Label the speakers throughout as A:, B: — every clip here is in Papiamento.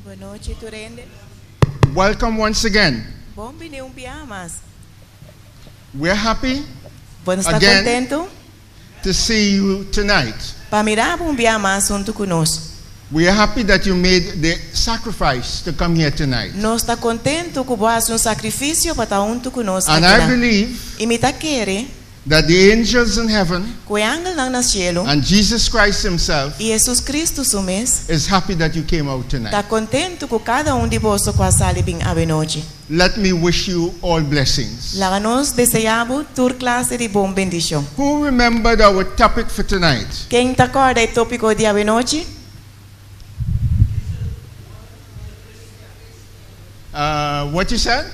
A: Bon nochi tur hende.
B: Welcome once again.
A: Bon bini un biaha mas.
B: We're happy
A: Bo ta
B: Again.
A: kontentu
B: to see you tonight.
A: pa mira bo un biaha mas huntu ku nos.
B: We are happy that you made the sacrifice to come here tonight.
A: Nos ta kontentu ku bo a hasi un sakrifisio pa ta huntu ku nos
B: And I
A: akinan.
B: believe
A: I mi ta kere
B: that the angels in heaven
A: ku e angelnan na shelu
B: and Jesus Christ Himself
A: i Hesus Kristu su mes
B: is happy that you came out
A: ta
B: tonight.
A: kontentu ku kada un di boso ku a sali bin awenochi.
B: Let me wish you all blessings.
A: Laga nos deseá bo tur klase di bon bendishon.
B: Who remembered our topic for tonight?
A: Ken ta kòrda e tópiko di awenochi?
B: Uh, what you said?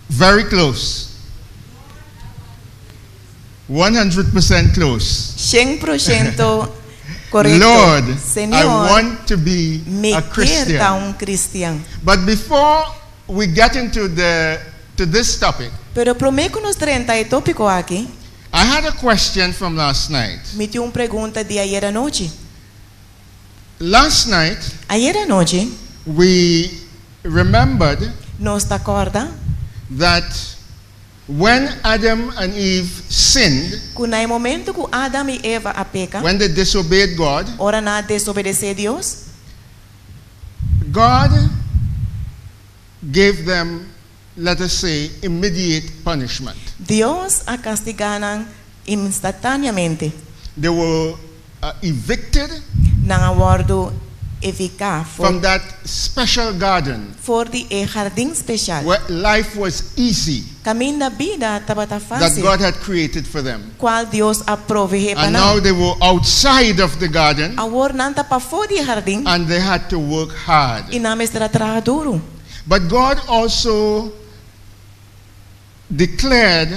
B: Very close. 100% close.
A: 100% korekto.
B: Lord, I
A: Señor,
B: want to be
A: mi
B: a
A: kier ta
B: Christian.
A: un kristian.
B: But before we get into the to this topic,
A: Pero promé ku nos drenta e tópiko aki,
B: I had a question from last night.
A: mi tin un pregunta di ayera nochi.
B: Last night
A: Ayera nochi,
B: we remembered
A: nos ta kòrda
B: that when Adam and Eve sinned,
A: ku na e momento ku Adam i Eva a peka,
B: when they disobeyed God,
A: ora nan a desobedesé Dios,
B: God gave them, let us say, immediate punishment.
A: Dios a kastigá nan instantáneamente.
B: They were evicted
A: Nan a wòrdu eviká for
B: from that special garden
A: for di e hardin speshal,
B: where life was easy
A: kaminda bida tabata
B: that
A: fásil,
B: God had created for them.
A: kual Dios a proveé pa
B: And now
A: nan.
B: they were outside of the garden
A: Awor nan ta pafó di e hardin
B: and they had to work hard.
A: i nan mester a traha duru.
B: But God also declared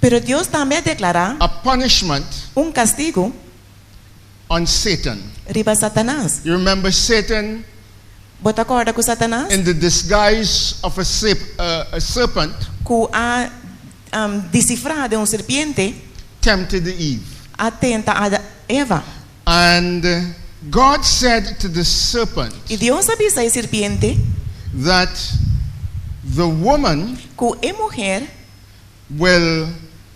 A: Pero Dios tambe a deklará
B: a punishment
A: un kastigu
B: on Satan.
A: riba Satanas.
B: You remember Satan
A: Bo ta kòrda ku Satanas,
B: in the disguise of a, sep- a serpent,
A: ku a disifrá den un serpiente,
B: tempted Eve.
A: a tenta Ada, Eva.
B: And God said to the serpent
A: I Dios a bisa e serpiente
B: that the woman
A: ku e muher
B: will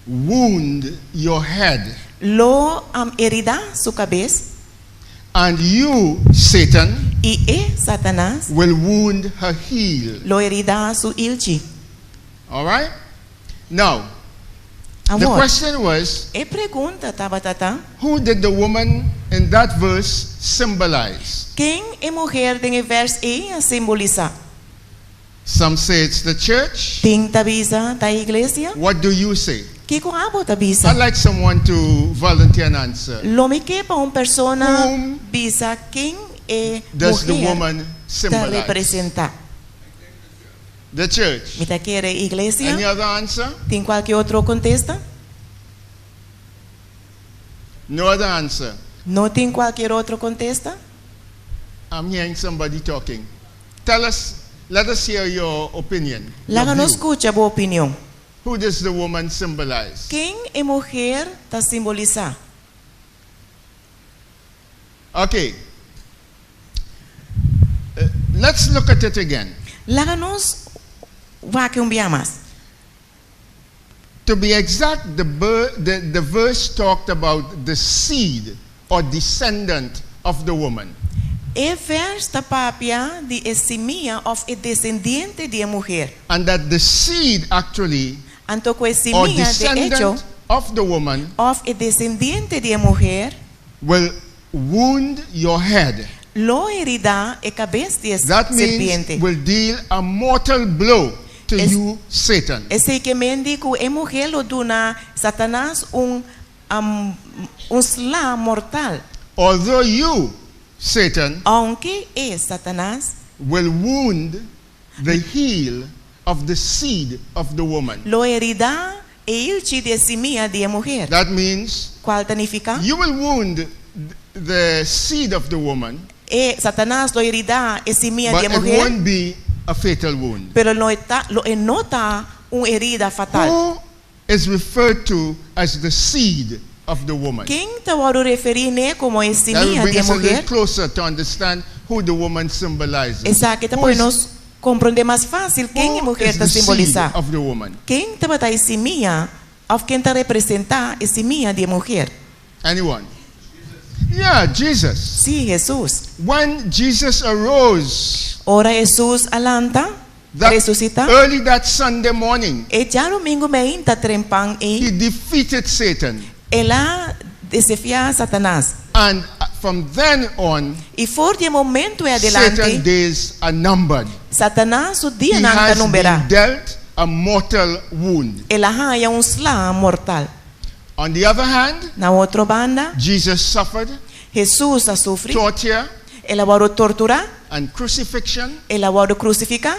B: wound your head,
A: lo heridá su kabes,
B: and you, Satan,
A: i e, Satanas,
B: will wound her heel.
A: lo heridá su ilchi.
B: All right? Now, the
A: Awor,
B: question was
A: e pregunta tabata ta,
B: who did the woman in that verse symbolize?
A: Ken e muher den e vers ei a simbolisá?
B: Some say it's the church.
A: Tin ta bisa ta e iglesia.
B: What do you say?
A: Kiko abo ta bisa?
B: I'd like someone to volunteer an answer.
A: Lo mi ke pa un persona
B: Whom
A: bisa ken e
B: does the
A: muher
B: woman
A: ta
B: symbolize?
A: representá.
B: The church.
A: Mi ta kere iglesia.
B: Any other answer?
A: Tin kualke otro kontesta?
B: No other answer.
A: No tin kualkier otro kontesta?
B: I'm hearing somebody talking. Tell us, let us hear your opinion. Your
A: Laga nos
B: view.
A: skucha bo opinion.
B: Who does the woman symbolize?
A: Ken e muher ta simbolisá?
B: Okay. Let's look at it again.
A: Laga nos wak un bia mas.
B: To be exact, the, the, the verse talked about the seed or descendant of the woman.
A: E vers ta papia di e simia òf e desendiente di e muher.
B: And that the seed actually,
A: Anto ku e
B: or
A: simia, de
B: descendant
A: echo,
B: of the woman,
A: òf e desendiente di e muher,
B: will wound your head.
A: lo heridá e kabes di e
B: That means
A: serpiente.
B: will deal a mortal blow to
A: Es-
B: you, Satan.
A: Esei ke men di ku e muher lo duna Satanas un un sla mortal.
B: Although you, Satan,
A: Aunke e, Satanas,
B: will wound the heel of the seed of the woman.
A: lo heridá e hilchi di e simia di e muher.
B: That means
A: Kual ta nifiká?
B: you will wound the seed of the woman,
A: E, Satanas, lo heridá e simia
B: but
A: di e
B: it
A: muher,
B: won't be a fatal wound.
A: pero lo e ta, lo e no ta un herida fatal.
B: Who is referred to as the seed of the woman?
A: Ken ta wòrdu referí n'e komo e
B: That will
A: simia
B: bring
A: di e
B: us a little
A: muher?
B: closer to understand who the woman symbolizes.
A: Esaki ta
B: Who
A: pone
B: is,
A: nos komprondé mas fásil ken e
B: who
A: muher
B: is
A: ta
B: the seed
A: simbolisá.
B: of the woman?
A: Ken tabata e simia òf ken ta representá e simia di e muher?
B: Anyone? Yeah, Jesus.
A: Sí, Hesus.
B: When Jesus arose
A: Ora Hesus a lanta,
B: that
A: resusitá,
B: early that Sunday morning,
A: e djarumingu meinta trempan ei,
B: he defeated Satan.
A: el a desafiá Satanas.
B: And from then on,
A: I for di e momentu ei
B: Satan's
A: adelante,
B: days are numbered.
A: Satanas su
B: He
A: dianan ta
B: has
A: numberá.
B: been dealt a mortal wound.
A: El a haña un sla mortal.
B: On the other hand,
A: Na otro banda,
B: Jesus suffered
A: Hesus a sufri,
B: torture
A: el a wòrdu torturá,
B: and crucifixion
A: el a wòrdu krusifiká,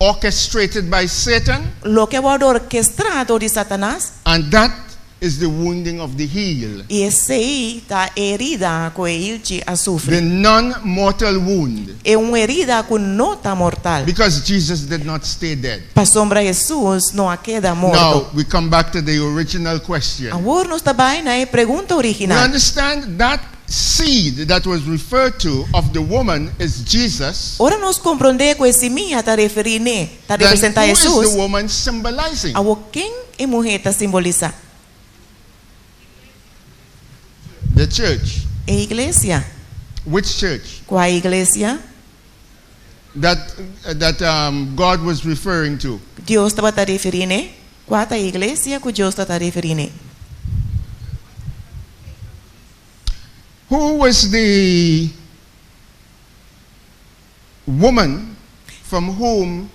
B: orchestrated by Satan,
A: loke a wòrdu orkestrá dor di Satanas,
B: and that is the wounding of the heel,
A: i esei ta e herida ku e hilchi a
B: the
A: sufri.
B: non mortal wound,
A: E un herida ku no ta mortal,
B: because Jesus did not stay dead.
A: pasobra Hesus no a keda morto.
B: Now we come back to the original question.
A: Awor nos ta bai na e pregunta
B: We
A: original.
B: understand that seed that was referred to of the woman is Jesus.
A: Ora nos komprondé ku e simia ta referí n'e, ta
B: Then
A: representá
B: who is the
A: Hesus,
B: woman symbolizing?
A: awor ken e muhé ta simbolisá?
B: The church.
A: E iglesia.
B: Which church?
A: Kua iglesia
B: That, that God was referring to.
A: Dios tabata referí n'e? Kua ta e iglesia ku Dios tabata referí n'e?
B: Who was the woman from whom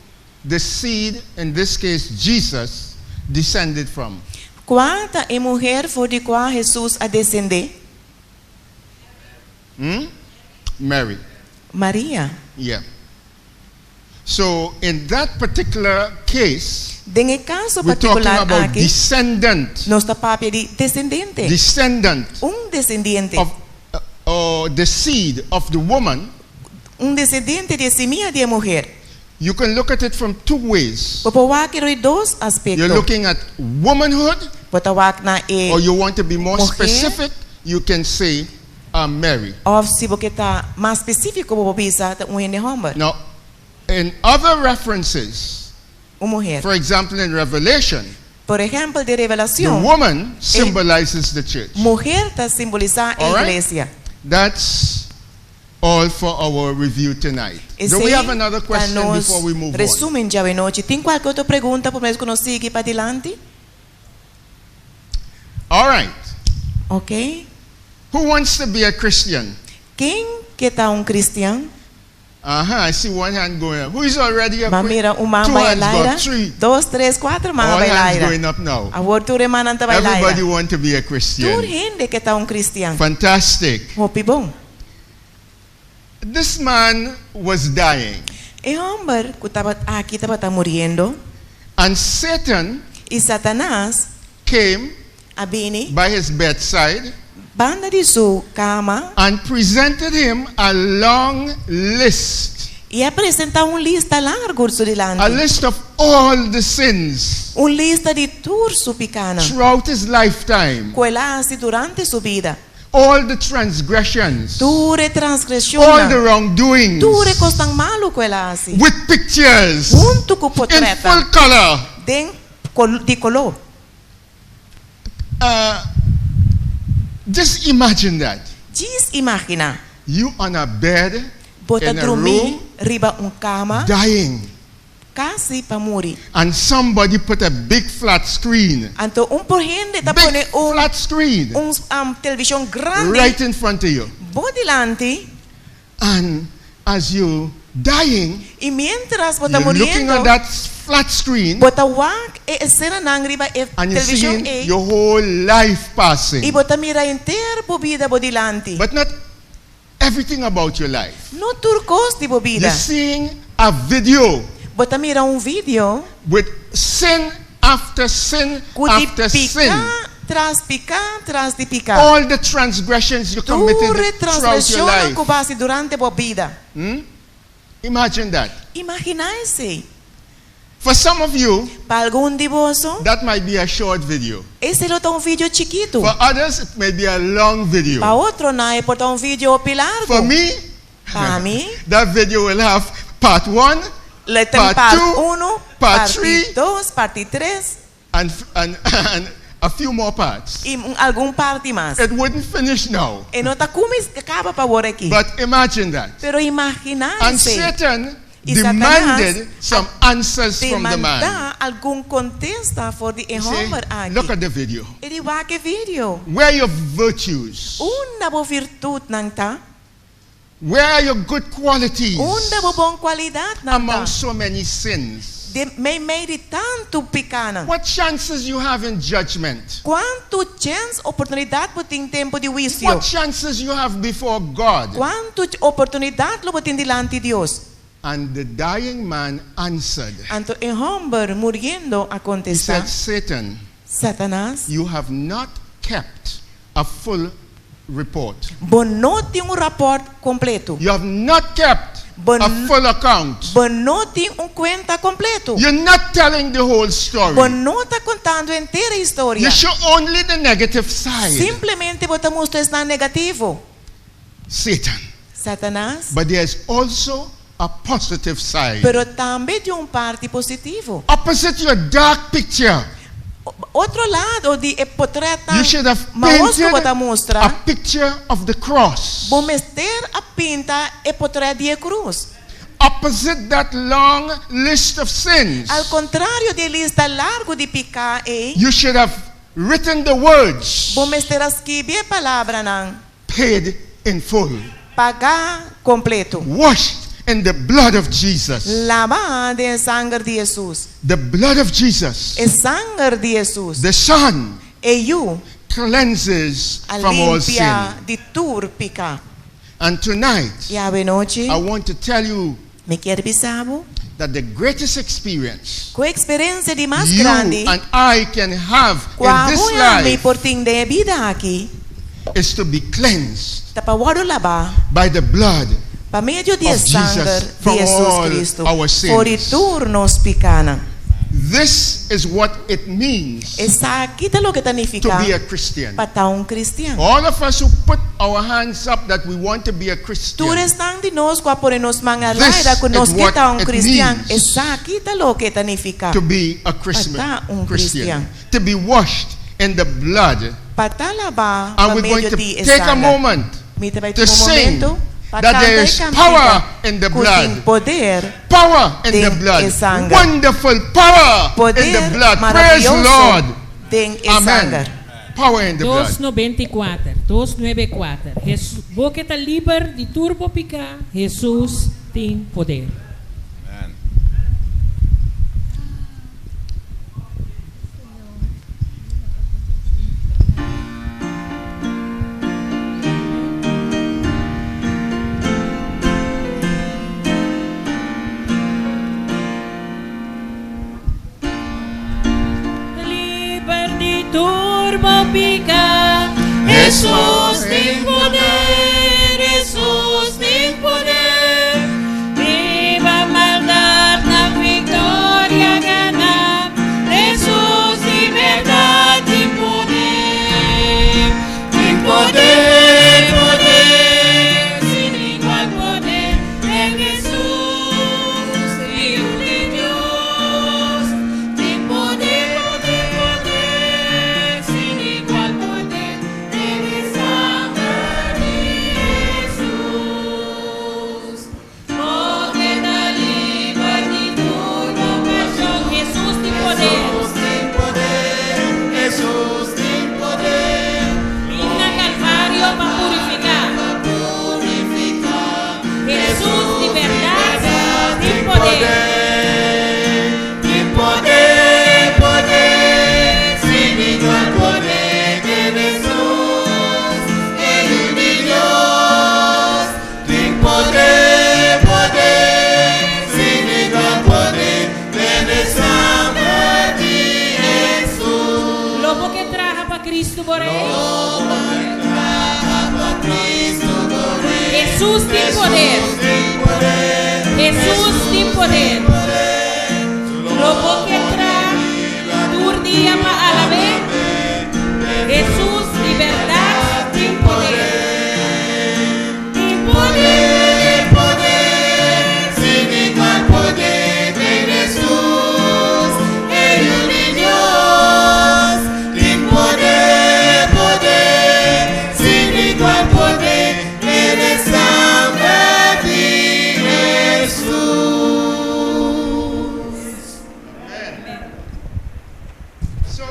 B: the seed, in this case Jesus, descended from?
A: Kua ta e muher for di kua Hesus a desendé?
B: Hmm? Mary.
A: Maria.
B: Yeah. So in that particular case,
A: Den e kaso
B: we're talking
A: partikular
B: about
A: aki,
B: descendant,
A: nos ta papia di desendente.
B: descendant
A: Un desendiente.
B: of or the seed of the woman.
A: Un desendente di e simia di e muher.
B: You can look at it from two ways.
A: Bo por wak e roi dos
B: You're
A: aspekto.
B: looking at womanhood,
A: Bo ta wak na e
B: or you want to be more
A: muher.
B: specific, you can say Mary.
A: Òf si bo ke ta mas spesífiko bo por bisa ta un hende hòmber,
B: Now, in other references,
A: un muher.
B: for example, in Revelation,
A: Por ehèmpel, den
B: the
A: Revelashon,
B: woman symbolizes the church.
A: muher ta simbolisá e
B: All right?
A: iglesia.
B: That's all for our review tonight. Do we
A: Esei
B: have another
A: ta
B: question
A: nos
B: before we move on?
A: resúmen djawe nochi. Tin kualke otro pregunta promé ku nos sigui padilanti?
B: All right.
A: Ok.
B: Who wants to be a Christian?
A: Ken ke ta un kristian?
B: Uh-huh, I see one hand going up. Who is already a
A: M'a
B: Christian?
A: mira un man
B: Two
A: bai
B: hands go
A: laira.
B: up. Three.
A: Dos, tres, kuater man
B: All
A: bai
B: hands
A: laira.
B: going up now.
A: Awor tur e mannan ta bai
B: Everybody
A: laira.
B: want to be a
A: Tur
B: Christian.
A: hende ke ta un kristian.
B: Fantastic.
A: Hopi bon.
B: This man was dying.
A: E hòmber ku tabata aki tabata muriendo.
B: And Satan
A: I Satanas
B: came
A: a bini
B: by his bedside
A: banda di su kama
B: and presented him a long list.
A: i a presentá un lista largu su
B: A
A: dilanti.
B: list of all the sins
A: Un lista di tur su pikánan
B: throughout his lifetime,
A: ku el a hasi durante su bida.
B: all the transgressions,
A: Tur e
B: all the
A: transgreshonnan,
B: wrongdoings,
A: tur e kosnan malu ku el a hasi.
B: with pictures
A: Huntu ku
B: in
A: potrètnan
B: full color.
A: den di koló.
B: Just imagine that.
A: Djis imaginá.
B: You on a bed
A: Bo ta
B: in a
A: drumí
B: room
A: riba un kama,
B: dying,
A: kasi pa muri.
B: and somebody put a big flat screen,
A: Anto un por hende ta
B: big
A: pone un
B: flat screen,
A: un televishon grandi
B: right in front of you.
A: bo dilanti
B: And as you dying,
A: i miéntras bo ta
B: you're looking
A: muriendo,
B: at that flat screen
A: bo ta wak e esenanan riba e
B: and you're
A: televishon
B: seeing
A: ei
B: your whole life
A: i
B: passing.
A: bo ta mira henter bo bida bo dilanti.
B: But not everything about your life.
A: No tur kos di bo
B: You're
A: bida.
B: seeing a video
A: Bo ta mira un video
B: with sin after sin
A: ku di
B: after sin.
A: piká tras piká tras di piká.
B: All the transgressions you committed
A: Tur e
B: throughout your
A: transgreshonnan
B: life.
A: ku bo a hasi durante bo bida.
B: Hmm? Imagine that.
A: Imaginá esei.
B: For some of you,
A: Pa algun di boso,
B: that might be a short video.
A: Esei lo ta un video chikitu.
B: For others, it may be a long video.
A: Pa otronan e por ta un video hopi largu.
B: For me,
A: Pa mi,
B: that video will have part one,
A: lo e tin
B: part
A: part
B: two,
A: unu,
B: part
A: parti
B: three,
A: dos, parti tres
B: and, and, and a few more parts.
A: i un algun parti mas.
B: It wouldn't finish now.
A: E no ta kumis kaba pa wor aki.
B: But imagine that.
A: Pero imaginá
B: And
A: esei.
B: Satan
A: I Satanas
B: demanded some
A: a
B: answers from the man.
A: demandá algun kontesta for di e
B: He say,
A: hòmber aki.
B: look at the video.
A: E di, Wak e video.
B: Where are your virtues?
A: Unda bo virtutnan ta?
B: Where are your good qualities?
A: Unda bo bon kualidatnan ta?
B: Among so many sins.
A: Den meimei di tantu pikánan.
B: What chances you have in judgment?
A: Kuantu chèns, oportunidat, bo tin tempu di huisio?
B: What chances you have before God?
A: Kuantu oportunidat lo bo tin dilanti Dios?
B: And the dying man answered.
A: Anto e hòmber muriendo a
B: He
A: kontestá,
B: said, Satan,
A: Satanas,
B: you have not kept a full report.
A: bo no tin un rapòrt kompleto.
B: You have not kept
A: Bo
B: a full account.
A: Bo no tin un kuenta kompleto.
B: You're not telling the whole story.
A: Bo no ta kontando henter e historia.
B: You show only the negative side.
A: Simplemente bo ta mustra esnan negativo.
B: Satan.
A: Satanas.
B: But there's also a positive side.
A: Pero tambe tin un parti positivo.
B: Opposite your dark picture,
A: Otro lado di e potretnan
B: you should have
A: mahos ku bo
B: painted
A: ta mustra,
B: a picture of the cross.
A: bo mester a pinta e potret di e krus.
B: Opposite that long list of sins,
A: Al kontrario di e lista largu di piká ei,
B: you should have written the words
A: bo mester a skibi e palabranan,
B: paid in full,
A: Pagá kompleto.
B: washed in the blood of Jesus.
A: Labá den e sanger di Hesus.
B: The blood of Jesus,
A: E sanger di Hesus.
B: the Son,
A: E Yu
B: cleanses
A: a
B: from all sin.
A: limpia di tur piká.
B: And tonight,
A: I awe nochi,
B: I want to tell you
A: mi kier bisa bo
B: that the greatest experience
A: ku e eksperensia di mas
B: you
A: grandi
B: and I can have
A: ku
B: in this
A: abo i ami
B: life
A: por tin den e bida aki
B: is to be cleansed
A: ta pa wòrdu labá
B: by the blood
A: pa medio di e
B: of Jesus
A: sanger di
B: from
A: Hesus
B: all
A: Kristu
B: our
A: for di
B: sins.
A: tur nos pikánan.
B: This is what it means
A: Esaki ta loke ta
B: to
A: nifiká
B: be a Christian.
A: pa ta un kristian.
B: All of us who put our hands up that we want to be a
A: Tur
B: Christian,
A: esnan di nos ku a pone nos man al
B: This
A: aire ku nos
B: is
A: ke
B: what
A: ta un
B: it
A: kristian,
B: means
A: esaki ta loke ta nifiká
B: to be a
A: pa ta un
B: Christian,
A: kristian.
B: to be washed in the blood.
A: Pa ta labá
B: And
A: pa
B: we're going
A: medio
B: to
A: di e
B: take a
A: sanger.
B: moment
A: Mi ta bai
B: to
A: tuma un
B: sing
A: momento pa
B: that
A: kanta
B: there
A: e
B: is
A: kantika
B: power in the
A: ku tin
B: blood.
A: poder
B: Power in the
A: den
B: blood.
A: e sanger.
B: Wonderful power in the
A: Poder
B: blood. Praise
A: maravioso
B: Lord.
A: den e
B: Amen.
A: sanger.
B: Power in the blood.
C: Dos noventa i kuater, dos nuebe kuater. Hesu, bo ke ta liber di tur bo piká, Hesus tin poder. Liber di tur bo piká, Hesus tin poder, Hesus tin poder. Riba maldat nan viktoria gana, Hesus di bèrdat tin poder. Tin poder, poder, sin igual poder, den Hesus, Yu di Dios. Tin poder, poder, poder, sin igual poder, den e sanger di Hesus. Bo ke ta liber di tur bo pashon. Hesus tin poder.
B: Hesus tin poder, Hesus tin poder.
C: Bin na Calvario pa purifiká. Hesus di bèrdat tin poder.
B: Tin poder, poder, sin igual poder den Hesus, e Yu di Dios. Tin poder, poder, sin igual poder den e sanger di Hesus.
C: Lo bo ke traha pa Cristo bo Rei. Hesus tin poder. Hesus tin poder. Lo bo ke traha tur dia pa alab'é? Hesus di bèrdat tin poder. Tin poder, poder, sin igual poder den Hesus, e Yu di Dios. Tin poder, poder, sin igual poder den e sanger di Hesus.
B: Amen. So,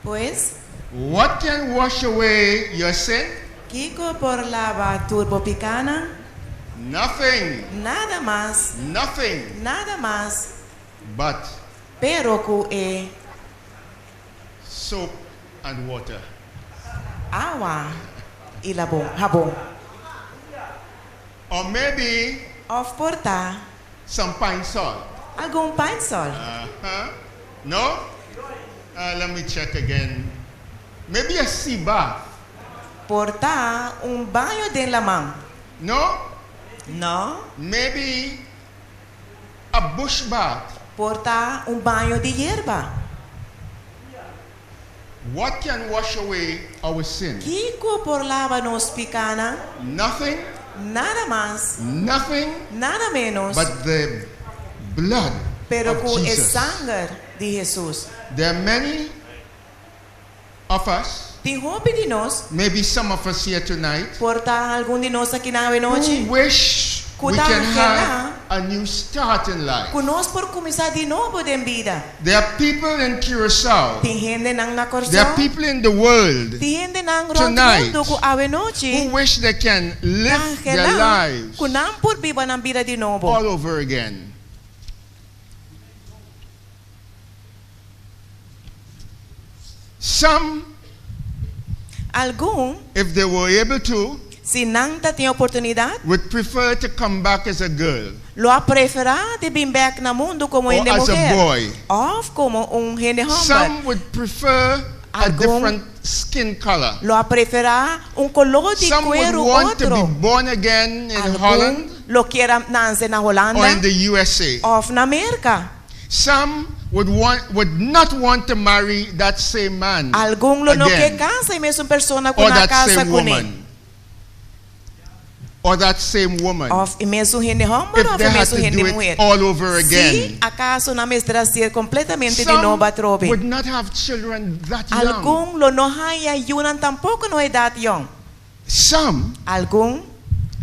A: Pues,
B: what can wash away your sin?
A: Kiko por laba tur bo pikánan?
B: Nothing.
A: Nada mas,
B: Nothing
A: nada mas,
B: but
A: pero ku e
B: soap and water.
A: awa i labon, habon.
B: Or maybe
A: Òf por ta
B: some pine salt.
A: algun pine salt.
B: No? Let me check again. Maybe a sea bath.
A: Por ta un baño den laman.
B: No?
A: No?
B: Maybe a bush bath.
A: Por ta un baño di yerba.
B: What can wash away our sin?
A: Kiko por laba nos pikánan?
B: Nothing.
A: Nada mas.
B: Nothing.
A: Nada ménos.
B: But the blood
A: Pero
B: of
A: ku e
B: Jesus.
A: sanger di Hesus.
B: There are many of us,
A: Tin hopi di nos,
B: maybe some of us here tonight,
A: por ta algun di nos aki awe
B: who
A: nochi,
B: wish we
A: Ku ta
B: can have
A: anhelá
B: a new start in life.
A: ku nos por kuminsá di nobo den bida.
B: There are people in Curacao,
A: Tin hendenan na
B: there are
A: Kòrsou,
B: people in the world
A: tin hendenan rònt
B: tonight
A: mundu ku awe nochi
B: who wish they can live their
A: ta anhelá
B: lives
A: ku nan por biba nan bida di nobo.
B: all over again. Some,
A: Algun,
B: if they were able to,
A: si nan tabatin oportunidat,
B: would prefer to come back as a girl
A: lo a preferá di bin bèk na mundu komo
B: or
A: hende
B: as a
A: muhé
B: boy.
A: òf komo un hende hòmber.
B: Some would prefer a
A: Algun
B: different skin color.
A: lo a preferá un koló di
B: Some would
A: kueru
B: want to be
A: otro.
B: born again in
A: Algun
B: Holland
A: lo kier a nase na
B: or
A: Hulanda
B: in the USA.
A: òf na Merka.
B: Some would not want to marry that same man
A: Algun lo no ke
B: again,
A: kasa e mesun persona ku
B: or
A: nan
B: that
A: kasa
B: same
A: kuné.
B: woman, or that same woman.
A: Òf e mesun hende hòmber
B: If
A: òf
B: they
A: e
B: had
A: mesun
B: to
A: hende
B: do it
A: muhé.
B: all over
A: Si
B: again.
A: akaso nan mester a hasié kompletamente di
B: Some
A: nobo atrobe.
B: would not have children that young.
A: Algun lo no haña yunan tampoko na edat yòn.
B: Some,
A: Algun,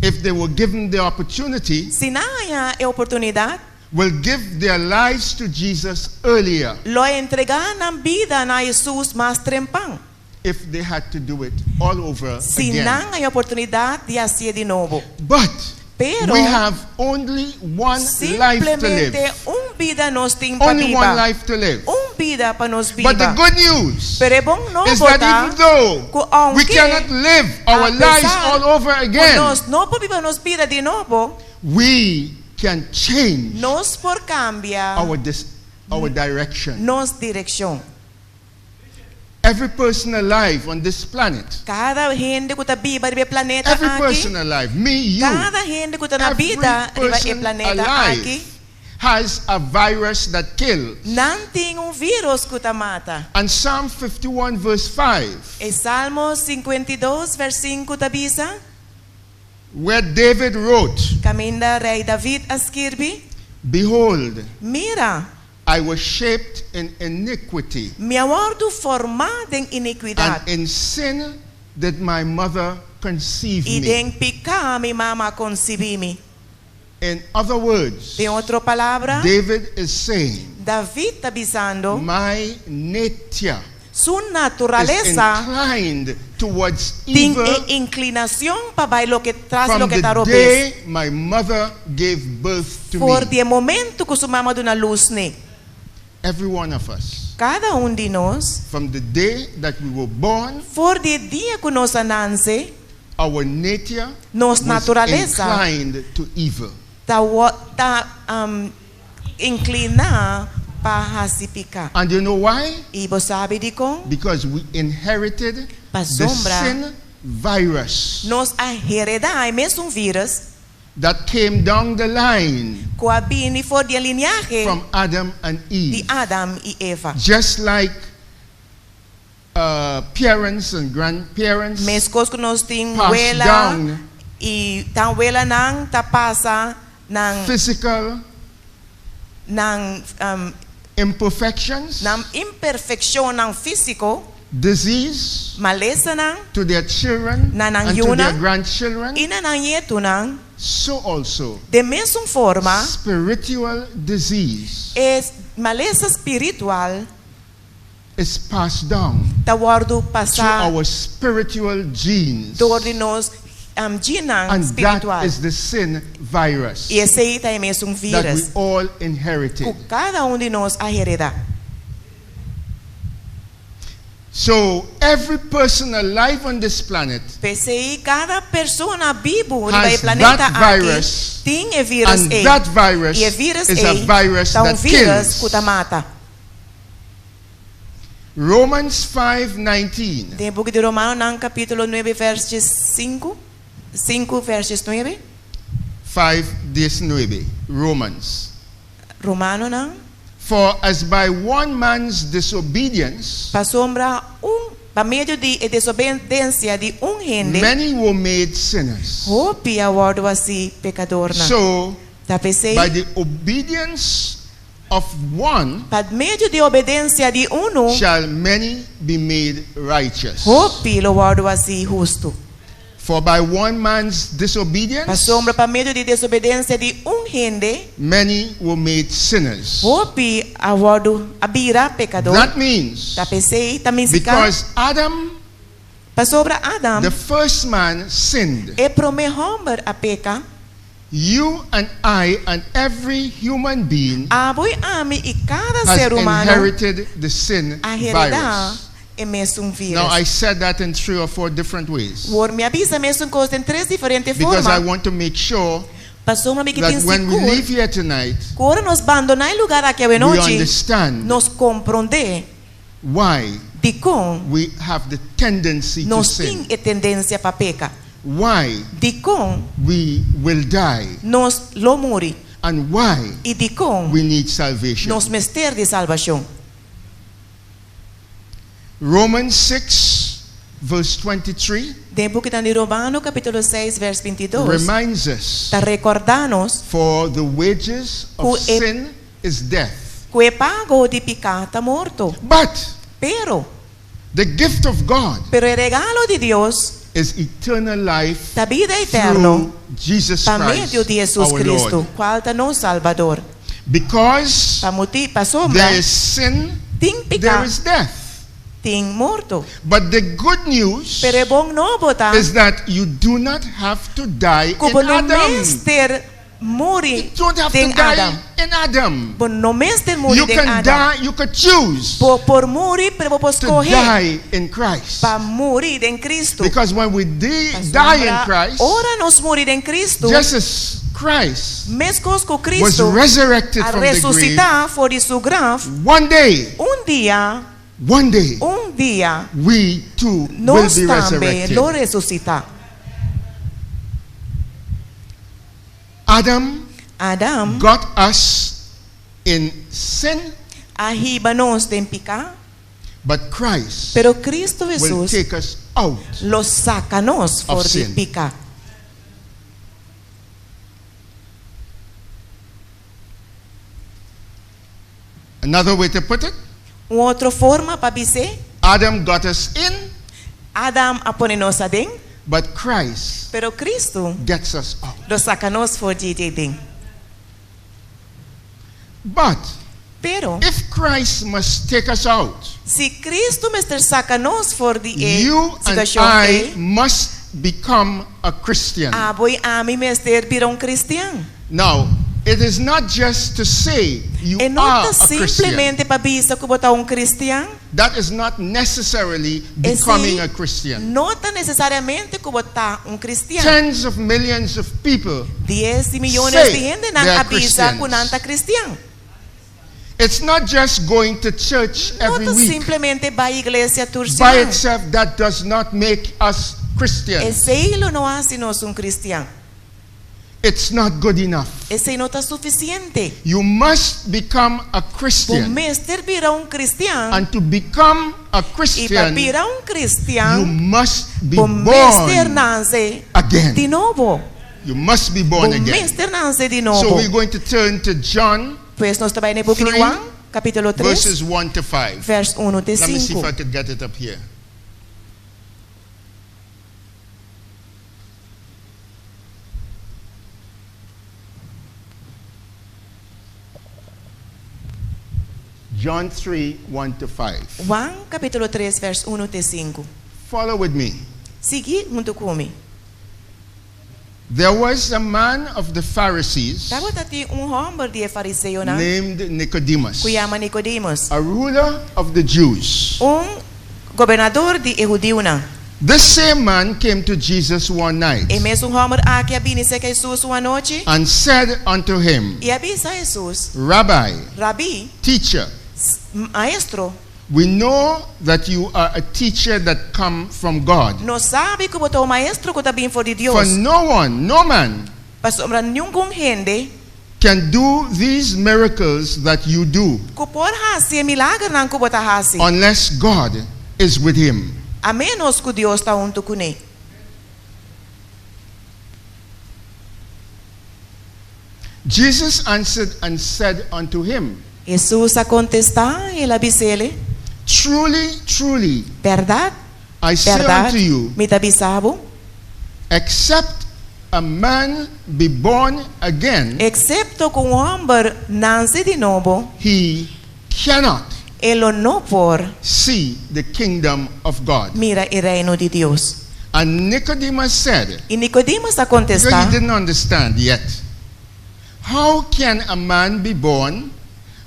B: if they were given the opportunity,
A: si nan haña e oportunidat,
B: will give their lives to Jesus earlier
A: lo entregá nan bida na Hesus mas trempan.
B: if they had to do it all over
A: Si
B: again.
A: nan haña oportunidat di hasié di nobo.
B: But
A: Pero
B: we have only one life to live.
A: simplemente un bida nos tin pa
B: Only one
A: biba.
B: life to live.
A: Un bida pa nos
B: But the
A: biba.
B: good news
A: Pero e bon
B: is
A: nobo
B: that
A: ta
B: even though
A: ku
B: we
A: aunke
B: cannot live our lives
A: apesar
B: all over
A: ku
B: again,
A: nos no por biba nos bida di nobo,
B: we can change
A: nos por kambia
B: our direction.
A: nos direkshon.
B: Every person alive on this planet,
A: Kada hende ku ta biba riba e planeta
B: every
A: aki,
B: person alive, me, you,
A: kada hende ku ta na
B: every
A: bida riba e
B: person
A: planeta
B: alive
A: aki,
B: has a virus that kills.
A: nan tin un vírùs ku ta mata.
B: And Psalm 51 verse 5,
A: E Salmo 52, vers 5 ta bisa,
B: where David wrote,
A: Kaminda Rei David a skirbi,
B: Behold,
A: Mira,
B: I was shaped in iniquity,
A: mi a wòrdu formá den inikidat.
B: and in sin did my mother conceive
A: I
B: me.
A: den piká mi mama a konsibí mi.
B: In other words,
A: Den otro palabra,
B: David is saying,
A: David ta bisando,
B: my nature
A: su
B: is
A: naturalesa
B: inclined towards
A: tin
B: evil
A: e inklinashon pa bai loke tras
B: from
A: loke
B: the
A: ta robes.
B: day my mother gave birth to
A: For
B: me.
A: di e momento ku su mama a duna lus n'e.
B: Every one of us,
A: Kada un di nos,
B: from the day that we were born,
A: for di e dia ku nos a nase,
B: our nature
A: nos
B: was
A: naturalesa
B: inclined to evil.
A: ta ta inkliná pa hasi piká.
B: And you know why?
A: I bo sabi dikon?
B: Because we inherited the
A: Pasobra
B: sin virus
A: nos a heredá e mesun vírùs
B: that that came down the line
A: Ku a bini for di liñahe
B: from Adam and
A: di
B: Eve.
A: Adam i Eva.
B: Just like parents and grandparents
A: Meskos ku nos tin
B: pass
A: wela
B: down
A: i tawelanan ta pasa nan
B: physical
A: nan
B: imperfections,
A: nan imperfekshonnan físiko,
B: disease
A: malesanan
B: to their children
A: Na nan
B: and to their
A: yunan.
B: grandchildren,
A: i na nan ñetunan.
B: so also
A: Di mesun forma,
B: spiritual disease
A: e malesa spiritual
B: is passed down
A: ta wòrdu
B: through
A: pasá
B: our spiritual genes.
A: dor di nos gennan
B: And that
A: spiritual.
B: is the sin virus
A: I esei ta e mesun
B: that we
A: virus
B: all inherited.
A: ku kada un di nos a heredá.
B: So every person alive on this planet
A: P'esei kada persona bibu riba
B: has
A: e planeta
B: that
A: aki
B: virus,
A: tin e virus
B: and
A: ei.
B: that virus
A: I e virus
B: is a
A: ei
B: virus
A: ta un
B: that
A: virus ku
B: kills.
A: ta mata.
B: Romans 5:19.
A: Den buki di Romanonan kapítulo 9 vèrs 5, 5 vèrs 9.
B: 5:19. Romans.
A: Romanonan.
B: For as by one man's disobedience
A: Pasobra un pa medio di e desobedensia di un hende,
B: many were made sinners,
A: hopi a wòrdu hasí pekadornan.
B: so
A: Ta p'esei,
B: by the obedience of one
A: pa medio di obedensia di unu,
B: shall many be made righteous.
A: hopi lo wòrdu hasí hustu.
B: For by one man's disobedience
A: Pasobra pa medio di desobedensia di un hende,
B: many were made sinners.
A: hopi a wòrdu a bira pekador.
B: That means
A: Ta p'esei, ta nifiká,
B: because Adam,
A: pasobra Adam,
B: the first man, sinned,
A: e promé hòmber a peka,
B: you and I and every human being
A: abo i ami i kada
B: has
A: ser humano
B: inherited the sin
A: a heredá
B: virus.
A: e mesun
B: Now, I
A: virus.
B: said that in three or four different ways
A: Awor mi a bisa mesun kos den tres diferente
B: because I
A: forma.
B: want to make sure
A: Pasobra mi ke
B: that
A: tin
B: when we
A: sigur
B: leave here tonight,
A: ku ora nos bandoná e lugá aki
B: we
A: awenochi,
B: understand
A: nos komprondé
B: why
A: dikon
B: we have the tendency to
A: nos
B: sin,
A: tin e tendensia pa peka,
B: why
A: dikon
B: we will die,
A: nos lo muri
B: and why
A: i dikon
B: we need salvation.
A: nos mester di salbashon.
B: Romans 6, verse 23
A: Den buki di Romano kapítulo 6, vèrs 22,
B: reminds us
A: ta rekordá nos
B: for the wages of
A: Ku e-
B: sin is death.
A: ku e pago di piká ta morto.
B: But
A: Pero,
B: the gift of God
A: pero e regalo di Dios
B: is eternal life
A: ta bida eterno
B: through Jesus
A: pa medio
B: Christ,
A: di Jesus
B: our
A: Cristo,
B: Lord.
A: kual ta nos Salbador.
B: Because
A: Pa motibu, pasobra,
B: there is sin,
A: tin
B: there
A: piká,
B: is death.
A: tin morto.
B: But the good news
A: Pero e bon nobo ta
B: is that you do not have to die
A: ku bo
B: in
A: no
B: Adam.
A: mester muri
B: You don't have to
A: den
B: die
A: Adam.
B: in Adam.
A: Bo no mester muri
B: You
A: den
B: can
A: Adam.
B: die, you could choose
A: Bo por muri, pero bo por
B: to
A: skohe
B: die in Christ.
A: pa muri den Cristo.
B: Because when we die in Christ,
A: Ora nos muri den Cristo,
B: just as Christ
A: meskos ku
B: was
A: Cristo
B: resurrected
A: a
B: from the grave,
A: resusitá for di su graf,
B: one day,
A: un dia,
B: one day,
A: un dia,
B: we too will
A: nos
B: be
A: tambe lo
B: resurrected.
A: resusitá.
B: Adam
A: Adam
B: got us in sin,
A: a hiba nos den piká,
B: but Christ
A: pero Cristo
B: will
A: Jesus
B: take us out
A: lo saka nos for
B: Of
A: di
B: sin.
A: piká.
B: Another way to put it,
A: Un otro forma pa bis'é,
B: Adam got us in,
A: Adam a pone nos aden,
B: but Christ
A: pero Cristo
B: gets us out.
A: lo saka nos for di aden.
B: But
A: Pero
B: if Christ must take us out,
A: si Cristo mester saka nos for di e
B: you and
A: situashon
B: I
A: ei,
B: must become a Christian.
A: abo i ami mester bira un kristian.
B: Now, it is not just to say you
A: E no
B: are
A: ta
B: a Christian.
A: simplemente pa bisa ku bo ta un kristian.
B: That is not necessarily becoming
A: Esei
B: a Christian.
A: no ta nesesariamente ku bo ta un kristian.
B: Tens of millions of people.
A: Dies di miónes
B: Say
A: di hendenan
B: they are
A: a bisa
B: Christians.
A: ku nan ta kristian.
B: It's not just going to church
A: No
B: every
A: ta
B: week.
A: simplemente bai iglesia tur
B: By
A: siman.
B: itself, that does not make us Christians.
A: Esei lo no hasi nos un kristian.
B: It's not good enough.
A: Esei no ta sufisiente.
B: You must become a
A: Bo
B: Christian.
A: mester bira un kristian.
B: And to become a
A: I pa
B: Christian,
A: bira un
B: you
A: kristian,
B: must be
A: bo mester
B: born
A: nase
B: again.
A: di nobo.
B: You must be
A: Bo
B: born again.
A: mester nase di
B: So
A: nobo.
B: we're going to turn to John
A: Pues nos ta bai na buki di
B: 3,
A: Juan, kapítulo 3,
B: verses 1 to 5.
A: vers 1 te
B: Let me see if
A: 5.
B: I could get it up here. John 3 1 to 5.
A: Juan, kapítulo 3, vers 1 te 5.
B: Follow with me.
A: Sigui huntu ku mi.
B: There was a man of the Pharisees
A: Tabatin un hòmber di e fariseonan,
B: named Nicodemus,
A: ku yama Nicodemus,
B: a ruler of the Jews.
A: un gobernador di e hudiunan.
B: This same man came to Jesus one night
A: E mesun hòmber aki a bini serka Hesus un anochi
B: and said unto him,
A: i a bisa Hesus,
B: Rabbi,
A: Rabbi,
B: teacher,
A: maestro,
B: we know that you are a teacher that come from God.
A: nos sabi ku bo ta un maestro ku ta bin for di
B: For
A: Dios.
B: no one, no man,
A: Pasobra ningun hende
B: can do these miracles that you do
A: ku por hasi e milagernan ku bo ta hasi,
B: unless God is with him.
A: a ménos ku Dios ta huntu kuné.
B: Jesus answered and said unto him,
A: Hesus a kontestá i el a bis'é,
B: Truly, truly,
A: Bèrdat,
B: I say
A: bèrdat,
B: unto you,
A: mi ta bisa bo,
B: except a man be born again,
A: eksepto ku un hòmber nase di nobo,
B: he cannot
A: e lo no por
B: see the kingdom of God.
A: mira e reino di Dios.
B: And Nicodemus said,
A: I Nicodemus a
B: because
A: kontestá,
B: he didn't understand yet, how can a man be born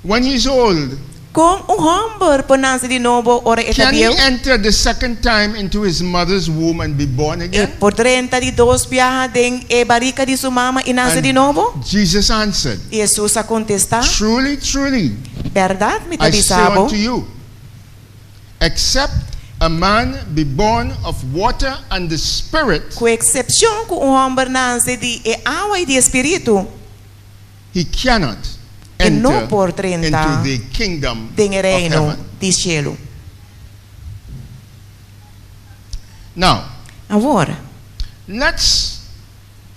B: when he's old?
A: Kon un hòmber por nase di nobo ora e ta
B: Can he
A: bieu?
B: enter the second time into his mother's womb and be born
A: E
B: again?
A: por drenta di dos biaha den e barika di su mama i nase
B: And
A: di nobo?
B: Jesus answered,
A: I Hesus a kontestá,
B: Truly, truly,
A: Bèrdat mi ta
B: I say
A: bisa bo,
B: unto you, except a man be born of water and the Spirit,
A: ku eksepshon ku un hòmber nase di e awa i di e spiritu,
B: he cannot
A: E no
B: enter
A: por drenta
B: into the kingdom
A: den e
B: of
A: reino
B: heaven.
A: di shelu.
B: Now,
A: Awor,
B: let's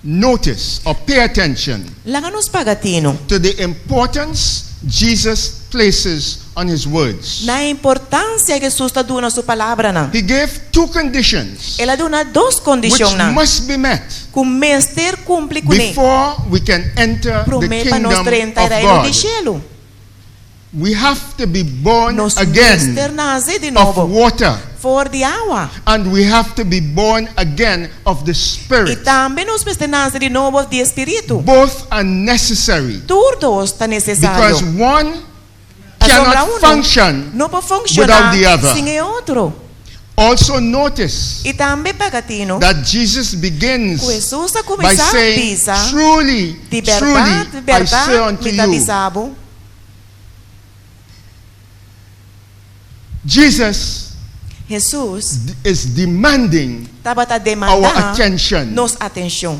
B: notice or pay attention
A: laga nos paga tinu
B: to the importance Jesus places on his words.
A: na importansia ku Hesus ta duna su palabranan.
B: He gave two conditions
A: El a duna dos
B: which
A: kondishonnan
B: must be met
A: ku mester kumpli kuné
B: before we can enter the
A: promé pa nos
B: kingdom
A: drenta e
B: of
A: reino di
B: God.
A: shelu.
B: We have to be born
A: Nos mester
B: again
A: nase di
B: of
A: nobo
B: water
A: for di awa.
B: and we have to be born again of the
A: I
B: Spirit.
A: tambe nos mester nase di nobo di spiritu.
B: Both are necessary
A: Tur dos ta
B: because
A: nesesario.
B: one
A: Pasobra
B: cannot
A: uno
B: function
A: no por
B: without
A: funshoná
B: the other.
A: sin e otro.
B: Also notice
A: I tambe paga tinu
B: that Jesus begins
A: ku Hesus a
B: by
A: kuminsá
B: saying,
A: bisa
B: Truly,
A: di
B: truly,
A: bèrdat,
B: I say
A: bèrdat,
B: unto
A: mi ta
B: you.
A: bisa bo.
B: Jesus
A: Hesus
B: is demanding
A: tabata
B: our
A: demandá
B: attention.
A: nos atenshon.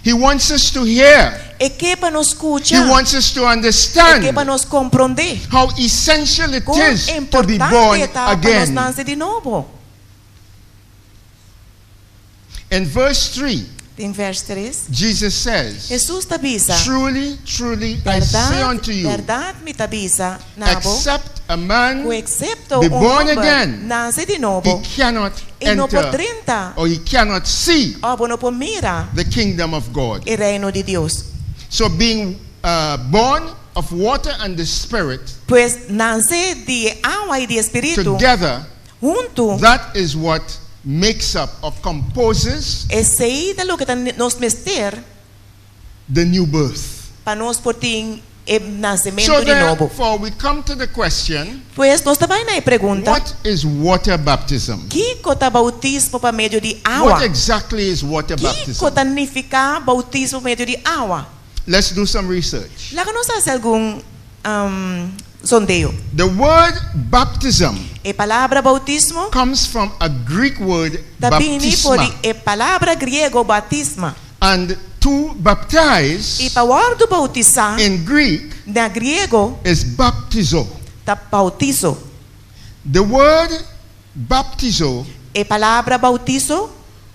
B: He wants us to hear.
A: E ke pa nos
B: He
A: skucha,
B: wants us to
A: e
B: understand
A: ke pa nos komprondé
B: how essential it
A: kon
B: is to be born
A: importante ta pa nos
B: again.
A: nase di nobo.
B: In verse 3,
A: Den vers 3,
B: Jesus says,
A: Hesus ta bisa,
B: Truly, truly, I say
A: Bèrdat,
B: unto you,
A: bèrdat mi ta bisa, na bo,
B: except a man
A: ku eksepto
B: be
A: un
B: born
A: hòmber
B: again,
A: nase di
B: he
A: nobo,
B: cannot
A: e no por
B: enter
A: drenta,
B: or he cannot see
A: òf no por mira
B: the kingdom of God.
A: e reino di Dios.
B: So being born of water and the Spirit
A: Pues nase di awa i di spiritu,
B: together,
A: huntu,
B: that is what makes up or composes
A: esei ta loke ta nos mester
B: the new birth.
A: pa nos por tin e nasementu
B: So
A: di nobo.
B: therefore, we come to the question,
A: Pues nos ta bai na e pregunta,
B: what is water baptism?
A: Kiko ta boutismo pa medio di awa?
B: What exactly is water
A: Kiko
B: baptism?
A: ta nifiká boutismo pa medio di awa?
B: Let's do some research.
A: Laga nos hasi algun sondeo.
B: The word baptism
A: E palabra boutismo
B: comes from a Greek word
A: ta bini for
B: baptisma.
A: e palabra griego batisma.
B: And To baptize
A: I pa wòrdu boutisá
B: in Greek
A: na griego
B: is baptizo.
A: ta boutiso.
B: The word baptizo
A: E palabra boutiso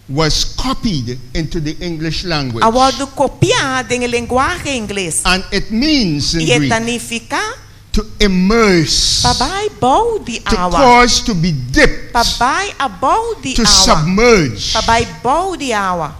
B: was copied into the English language.
A: a wòrdu kopiá den e lenguahe ingles.
B: And it means in
A: I e
B: Greek
A: ta nifiká
B: to immerse,
A: pa bai bou di
B: to
A: awa.
B: cause to be dipped,
A: Pa bai abou di
B: to
A: awa.
B: submerge,
A: Pa bai bou di awa.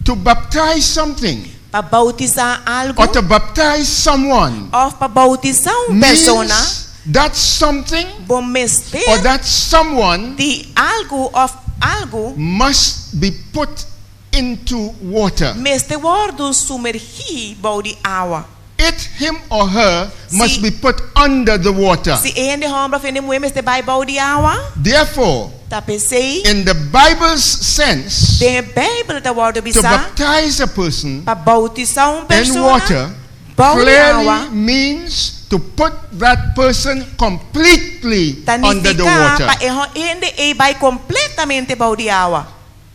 B: to baptize something
A: Pa boutisá algu
B: or to baptize someone
A: òf pa boutisá un persona,
B: means that something
A: bo mester
B: or that someone
A: di algu òf algu
B: must be put into water.
A: mester wòrdu sumergí bou di awa.
B: It, him or her, must
A: Si
B: be put under the water.
A: Si e hende hòmber òf hende muhé mester bai bou di awa,
B: Therefore,
A: ta p'esei
B: in the Bible's sense,
A: den e Beibel ta wòrdu
B: to
A: bisá
B: baptize a person
A: pa boutisá un
B: in
A: persona
B: water
A: bou di awa
B: clearly means to put that person completely
A: ta
B: under the
A: nifiká
B: water.
A: pa e hende ei bai kompletamente bou di awa.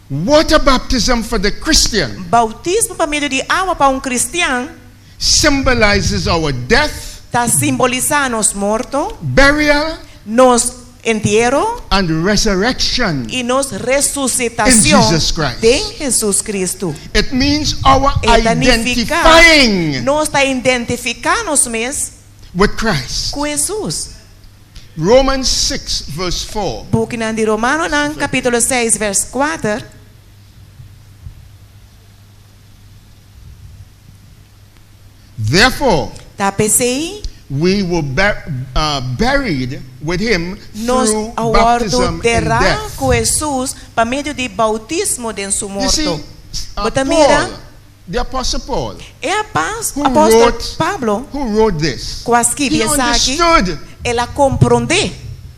B: Water baptism for the Christian
A: Boutismo pa medio di awa pa un kristian
B: symbolizes our death,
A: ta simbolisá nos morto,
B: burial,
A: nos entiero
B: and resurrection.
A: i nos
B: In
A: resusitashon
B: Jesus Christ.
A: den Hesus Kristu.
B: It means our
A: E ta nifiká
B: identifying
A: nos ta identifiká nos mes
B: with Christ.
A: ku Hesus.
B: Romans 6, verse 4.
A: Bukinan di Romanonan kapítulo 6 vers 4.
B: Therefore,
A: Ta p'esei
B: we were buried with him
A: nos
B: through
A: a wòrdu
B: baptism in
A: derá
B: death.
A: ku Hesus pa medio di boutismo den su
B: You see,
A: morto. Bo ta
B: Paul,
A: mira
B: the Apostle Paul,
A: e
B: who
A: apòstel
B: wrote,
A: Pablo
B: who wrote this,
A: ku a skibi
B: he
A: esaki,
B: understood
A: el a komprondé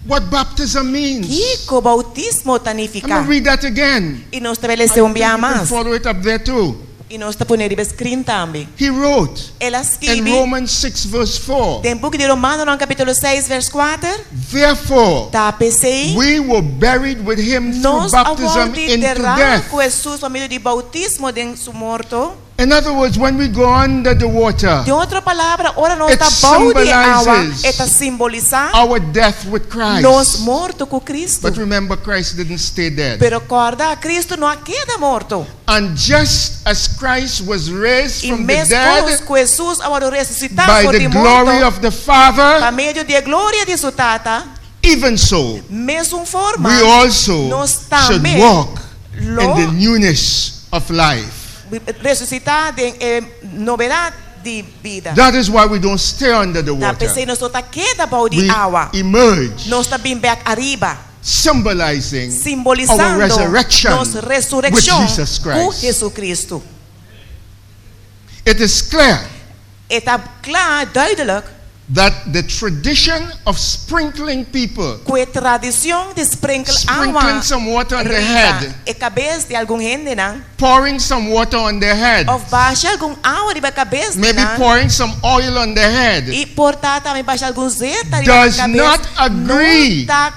B: what baptism means.
A: kiko boutismo ta
B: I'm going
A: nifiká.
B: to read that again.
A: I nos ta bai
B: I
A: lesa un
B: think
A: bia
B: you can
A: mas.
B: follow it up there too.
A: I nos ta pon'é riba screen tambe.
B: He wrote
A: El a
B: in
A: skibi
B: Romans 6, verse 4,
A: den buki di Romanonan kapítulo 6 vers 4,
B: Therefore,
A: ta p'esei
B: we were buried with him through
A: nos a
B: baptism
A: wòrdu
B: into
A: derá
B: death.
A: ku Hesus pa medio di boutismo den su morto.
B: In other words, when we go under the water,
A: Den otro palabra, ora nos
B: it
A: ta bou di awa,
B: symbolizes
A: e ta simbolisá
B: our death with
A: nos
B: Christ.
A: morto ku Kristu.
B: But remember, Christ didn't stay dead.
A: Pero kòrda, Kristu no a keda morto.
B: And just as Christ was raised
A: I
B: from the
A: meskos
B: dead
A: ku Hesus a wòrdu resusitá
B: by
A: for
B: the
A: di
B: glory
A: morto
B: of the
A: pa
B: Father,
A: medio di e gloria di su Tata,
B: even so,
A: mesun forma
B: we also
A: nos
B: should
A: tambe
B: walk in
A: lo
B: the newness of life.
A: resusitá den e novedat di bida.
B: That is why we don't stay under the
A: Ta
B: water.
A: p'esei nos no ta keda bou di
B: We
A: awa.
B: emerge,
A: Nos ta bin bèk ariba,
B: symbolizing our
A: simbolisando
B: resurrection
A: nos
B: with
A: resurekshon
B: Jesus
A: ku
B: Christ.
A: Jesucristo.
B: It is clear
A: E ta kla, duidelijk,
B: that the tradition of sprinkling people,
A: ku e tradishon di sprenkel awa
B: sprinkling some water on their
A: riba
B: head,
A: e kabes di algun hendenan,
B: pouring some water on their head,
A: òf basha algun awa riba kabes di
B: maybe
A: nan,
B: pouring some oil on their head,
A: i por ta tambe basha algun zeta riba
B: does
A: kabes,
B: not agree
A: no ta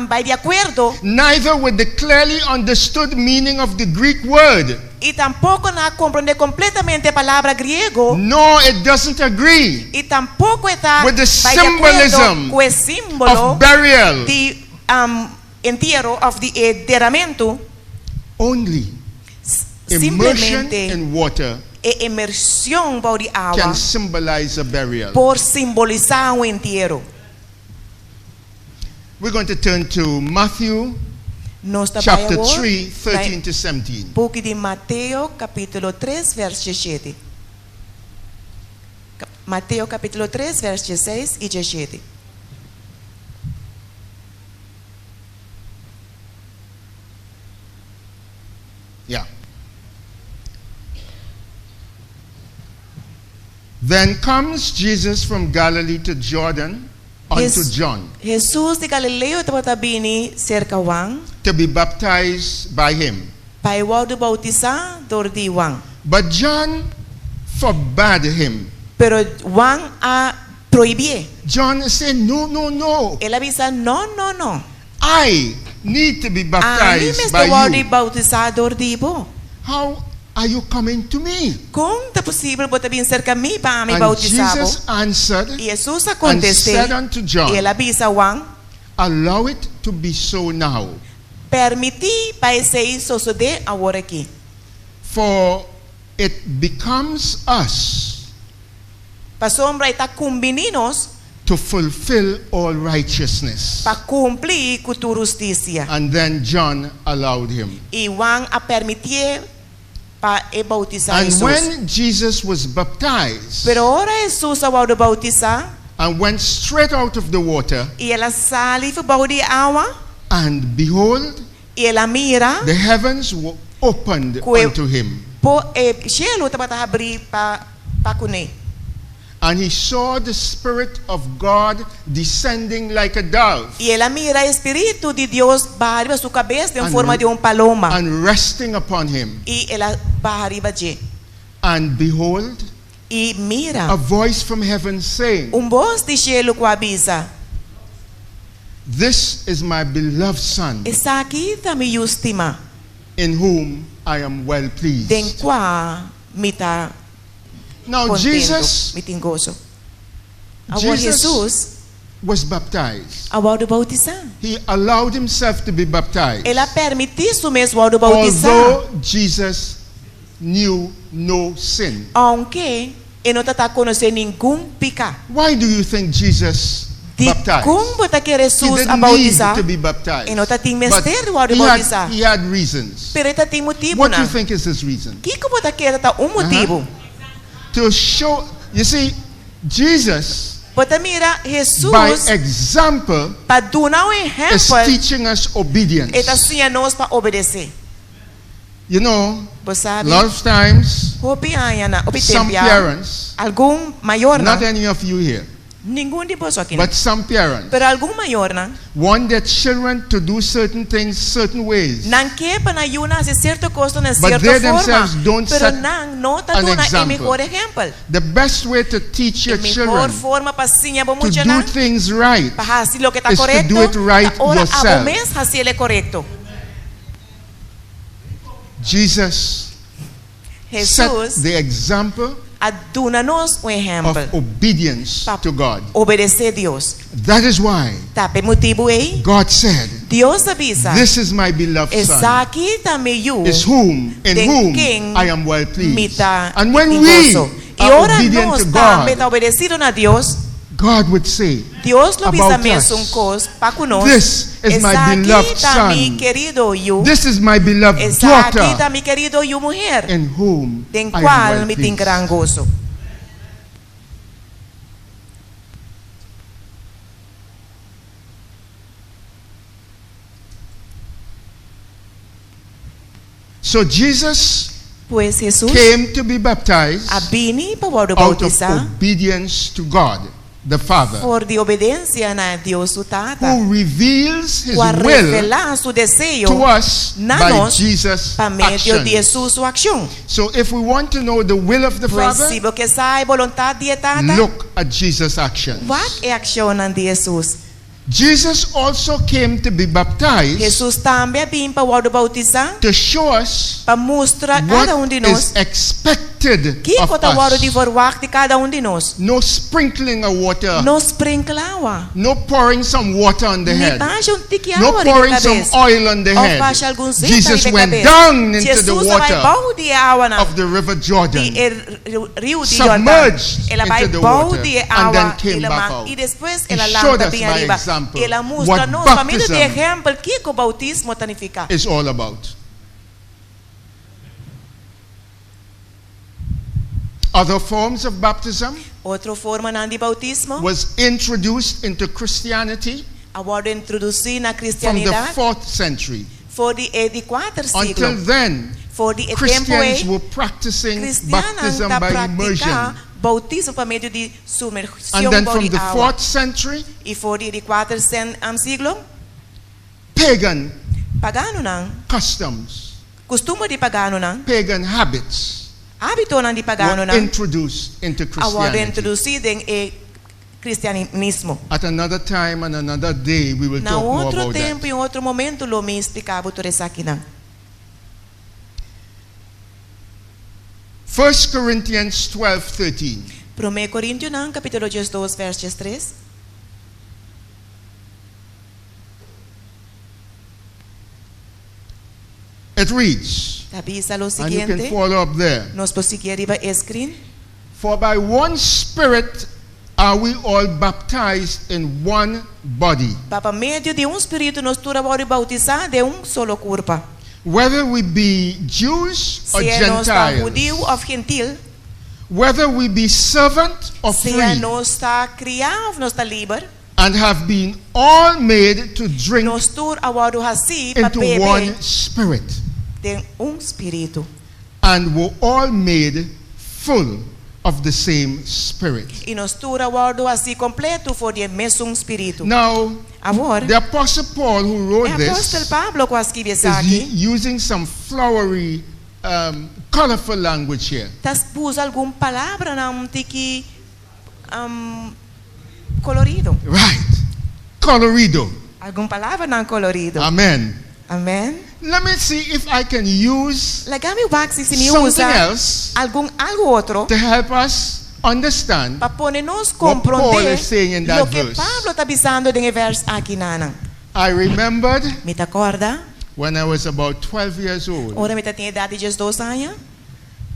A: bai di akuerdo
B: neither with the clearly understood meaning of the Greek word,
A: i tampoko nan a komprondé kompletamente e palabra griego,
B: nor it doesn't agree
A: i tampoko e ta
B: with the
A: bai di akuerdo
B: symbolism
A: ku e símbolo
B: of burial.
A: di entiero òf di e deramentu.
B: Only immersion
A: Simplemente
B: in water
A: e immersion bou di awa
B: can symbolize a burial.
A: por simbolisá un entiero.
B: We're going to turn to Matthew
A: Nos ta bai
B: chapter
A: awor
B: 3,
A: na
B: 13 to 17.
A: buki di Mateo kapítulo 3 verso 17. Mateo kapítulo 3 verso 16 i 17.
B: Yeah. Then comes Jesus from Galilee to Jordan unto John
A: Hesus di Galilea tabata bini serka Juan
B: to be baptized by him.
A: pa e wòrdu boutisá dor di Juan.
B: But John forbade him.
A: Pero Juan a prohibié.
B: John said, No, no, no.
A: El a bisa, No, no, no.
B: I need to be
A: Ami
B: baptized
A: mester
B: by
A: wòrdu
B: you.
A: boutisá dor di bo.
B: How are you coming to me?
A: Kon ta posibel bo ta bin serka mi pa ami
B: And
A: boutisá bo?
B: Jesus answered
A: I Hesus a
B: and
A: kontest'é,
B: said unto John,
A: i el a bisa Huan,
B: Allow it to be so now,
A: Permití pa esei sosodé awor akí.
B: for it becomes us
A: Pasobra e ta kumbiní nos
B: to fulfill all righteousness.
A: pa kumpli ku tur hustisia.
B: And then John allowed him.
A: I Huan a permitié pa e boutisá
B: And
A: Hesus.
B: when Jesus was baptized
A: Pero ora Hesus a wòrdu boutisá
B: and went straight out of the water,
A: i el a sali for bou di awa,
B: and behold,
A: i el a mira
B: the heavens were opened
A: ku e
B: unto him.
A: po e shelu tabata habrí pa pa kuné.
B: And he saw the Spirit of God descending like a dove
A: I el a mira e spiritu di Dios baha riba su kabes den
B: and,
A: forma di un paloma,
B: and resting upon him.
A: i el a baha riba dje.
B: And behold,
A: I mira,
B: a voice from heaven saying,
A: un bos di shelu ku a bisa,
B: This is my beloved Son,
A: Esaki ta mi yu stimá,
B: in whom I am well
A: den
B: pleased.
A: kua mi ta
B: Now,
A: kontentu,
B: Jesus,
A: mi tin goso. Awor
B: Jesus
A: Hesus
B: was baptized.
A: a wòrdu boutisá.
B: He allowed himself to be baptized.
A: El a permití su mes wòrdu boutisá.
B: Although Jesus knew no sin.
A: Aunke e no tabata konosé ningun piká.
B: Why do you think Jesus baptized?
A: Dikon bo ta kere
B: He
A: Hesus a
B: didn't need
A: boutisá?
B: to be baptized.
A: E no tatin
B: But
A: mester di wòrdu
B: he had,
A: boutisá.
B: he had reasons.
A: Pero e tatin
B: What do you
A: motibunan.
B: think is his reason?
A: Kiko bo ta kere ta un motibu?
B: To show, you see, Jesus,
A: Bo ta mira
B: by
A: Hesus
B: example,
A: pa duna un
B: is
A: ehèmpel,
B: teaching us
A: e ta
B: obedience.
A: siña nos pa obedesé.
B: You know,
A: Bo
B: a
A: sabi,
B: lot of times,
A: hopi añanan, hopi
B: some
A: tempu,
B: parents,
A: algun mayornan,
B: not any of you here,
A: ningun di boso akinan,
B: but some parents,
A: pero algun mayornan,
B: want their children to do certain things certain ways.
A: nan ke pa nan yunan hasi sierto kos na
B: But
A: sierto
B: they
A: forma,
B: themselves don't
A: pero
B: set
A: nan no ta
B: an
A: duna e
B: example.
A: mehor ehèmpel.
B: The best way to teach
A: E
B: your
A: mehor
B: children
A: forma pa siña bo
B: to do
A: muchanan
B: things right
A: pa hasi loke ta
B: is to
A: korekto,
B: do it right
A: ta ora abo
B: yourself.
A: mes hasiel e korekto.
B: Jesus set
A: Hesus
B: the example
A: a duna nos un
B: of
A: ehèmpel
B: obedience
A: pa
B: to God.
A: obedesé Dios.
B: That is why
A: Ta p'e motibu ei,
B: God said,
A: Dios a bisa,
B: This is my beloved Son,
A: Esaki ta mi yu,
B: is whom, in
A: den
B: whom
A: ken
B: I am well
A: mi
B: pleased.
A: ta
B: And when
A: tin
B: we
A: goso. I
B: are
A: ora
B: obedient
A: nos
B: to
A: tambe
B: God,
A: ta obedesido na Dios,
B: God would say,
A: Dios lo bisa
B: about
A: mes
B: us,
A: un kos pa ku nos,
B: This is my
A: Esaki
B: beloved
A: ta mi
B: son.
A: kerido yu,
B: This is my beloved
A: esaki ta
B: daughter,
A: mi kerido yu muher,
B: in whom
A: den
B: I am
A: kual
B: well
A: mi tin
B: pleased.
A: gran goso.
B: So Jesus
A: Pues Hesus
B: came to be baptized
A: a bini pa wòrdu
B: out of
A: boutisá
B: obedience to God the Father,
A: for di obedensia na Dios su Tata,
B: who reveals his
A: ku a
B: will
A: revelá su deseo
B: to us
A: na
B: by
A: nos
B: Jesus'
A: pa medio di
B: actions.
A: Hesus su akshon.
B: So if we want to know the will of the
A: Pues
B: Father,
A: si bo ke sa e boluntat di e Tata,
B: look at Jesus' actions.
A: wak e akshonnan di Hesus.
B: Jesus also came to be baptized
A: Hesus tambe a bin pa wòrdu boutisá
B: to show us
A: pa mustra kada un
B: what
A: di
B: is
A: nos
B: expected of
A: kiko ta wòrdu di
B: us.
A: verwagt di kada un di nos.
B: No sprinkling of water,
A: No sprinkla awa,
B: no pouring some water on the
A: ni
B: head,
A: basha un tiki
B: no
A: awa riba
B: pouring some
A: kabes,
B: oil on the
A: òf
B: head.
A: basha algun zeta
B: Jesus
A: riba
B: went
A: kabes.
B: down into the
A: Hesus a bai
B: water
A: bou di e awanan
B: of the river Jordan,
A: di e riu di Jordan.
B: submerged
A: El a bai
B: into the
A: bou
B: water,
A: di e
B: and then
A: awa
B: came
A: di
B: back
A: laman
B: out.
A: i despues
B: He
A: el a
B: showed
A: lanta
B: us
A: bin
B: by
A: ariba.
B: example
A: El a mustra
B: what
A: nos pa medio di
B: baptism
A: ehèmpel kiko boutismo ta nifiká.
B: is all about. Other forms of baptism
A: Otro formanan di boutismo
B: was introduced into Christianity
A: a wòrdu introdusí na
B: from the
A: kristianidat
B: fourth century.
A: for di e di kuater
B: Until
A: siglo.
B: then,
A: For di e tempu
B: Christians
A: ei,
B: were practicing
A: kristiannan
B: baptism
A: ta
B: by
A: praktiká
B: immersion.
A: boutismo pa medio di
B: And
A: sumershon
B: then
A: bou
B: from
A: di
B: the
A: awa.
B: fourth century,
A: I for di e di kuater siglo,
B: pagan
A: paganonan,
B: customs,
A: kustumber di paganonan,
B: pagan habits
A: hábitonan di
B: were
A: paganonan
B: introduced into
A: a wòrdu
B: Christianity.
A: introdusí den e kristianismo.
B: At another time and another day, we will
A: Na
B: talk more
A: otro
B: about that.
A: tempu i un otro momento lo mi splika bo tur esakinan.
B: 1 Corinthians 12 13.
A: Promé Korintionan kapítulo 12 vèrs 3.
B: It reads,
A: Ta bisa lo
B: and you can
A: siguiente.
B: follow up there.
A: Nos por sigui riba e screen.
B: For by one Spirit are we all baptized in one body,
A: Pa pa medio di un spiritu nos tur a wòrdu boutisá den un solo kurpa.
B: whether we be Jews or
A: Sea nos ta hudiu
B: Gentiles,
A: òf gentil,
B: whether we be servant or
A: sea
B: free,
A: nos ta kriá òf nos ta liber,
B: and have been all made to drink
A: nos tur a wòrdu hasí pa
B: into
A: bebe
B: one spirit,
A: den un spiritu.
B: and were all made full of the same spirit.
A: I nos tur a wòrdu hasí kompleto for di e mesun spiritu.
B: Now,
A: Awor,
B: the Apostle Paul, who
A: e
B: wrote
A: apòstel
B: this,
A: Pablo ku a skibi
B: is
A: esaki,
B: using some flowery, colorful language here.
A: ta usa algun palabranan un tiki kolorido.
B: Right. Colorido.
A: Algun palabranan kolorido.
B: Amen.
A: Amen.
B: Let me see if I can use
A: Laga mi wak si si mi
B: something
A: usa
B: else
A: algun algu otro
B: to help us understand
A: pa pone nos
B: what Paul
A: komprondé
B: is saying in that
A: loke
B: verse.
A: Pablo ta bisando den e vèrs akinanan.
B: I remembered
A: Mi ta kòrda
B: when I was about 12 years old,
A: ora mi tatin edat di diesdos aña,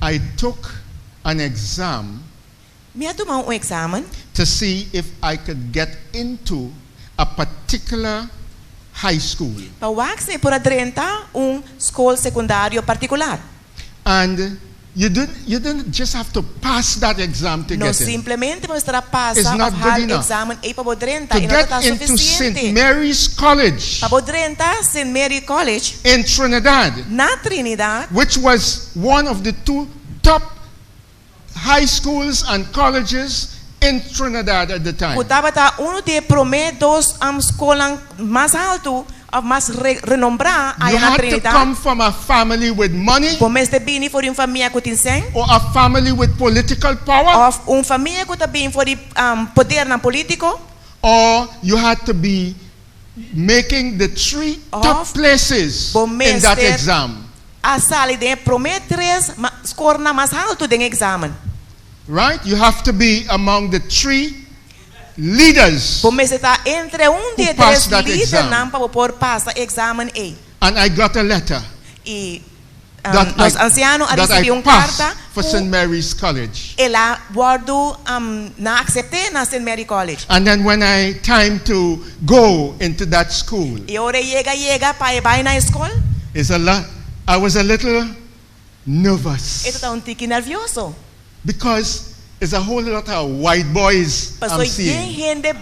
B: I took an exam
A: mi a tuma un eksamen
B: to see if I could get into a particular high school.
A: pa wak si mi por a drenta un skol sekundario partikular.
B: And you didn't, you didn't just have to pass that exam to
A: No
B: get in.
A: simplemente bo mester a
B: It's
A: pasa
B: not
A: òf
B: good
A: hal
B: enough.
A: eksamen ei pa bo drenta,
B: To
A: e no
B: get
A: ta
B: into St.
A: sufisiente.
B: Mary's College
A: Pa bo drenta St. Mary College
B: in Trinidad,
A: na Trinidad,
B: which was one of the two top high schools and colleges in Trinidad at the time.
A: Ku tabata unu di e promé dos skolnan mas haltu òf mas renombrá
B: You
A: aya na
B: had to
A: Trinidad.
B: come from a family with money
A: Bo mester bini for di un famia ku tin sèn
B: or a family with political power
A: òf un famia ku ta bin for di podernan polítiko
B: or you had to be making the three top
A: òf
B: places
A: bo
B: in that
A: mester
B: exam.
A: a sali den e promé tres skornan mas haltu den e eksamen.
B: Right? You have to be among the three leaders.
A: Bo mester ta entre un di
B: Who
A: e
B: passed
A: tres
B: that exam.
A: lidernan pa bo por pasa e eksamen ei.
B: And I got a letter
A: I
B: that
A: nos
B: I,
A: ansiano a
B: that
A: risibí
B: I
A: un
B: passed
A: karta
B: for
A: ku
B: St. Mary's College.
A: el a wòrdu nan a aksept'é na St. Mary College.
B: And then when I time to go into that school,
A: I ora e yega yega pa e bai na e skol,
B: it's a lot, I was a little
A: e
B: nervous
A: ta un tiki nervioso.
B: because it's a whole lot of white boys
A: Paso
B: I'm
A: yen
B: seeing.
A: hende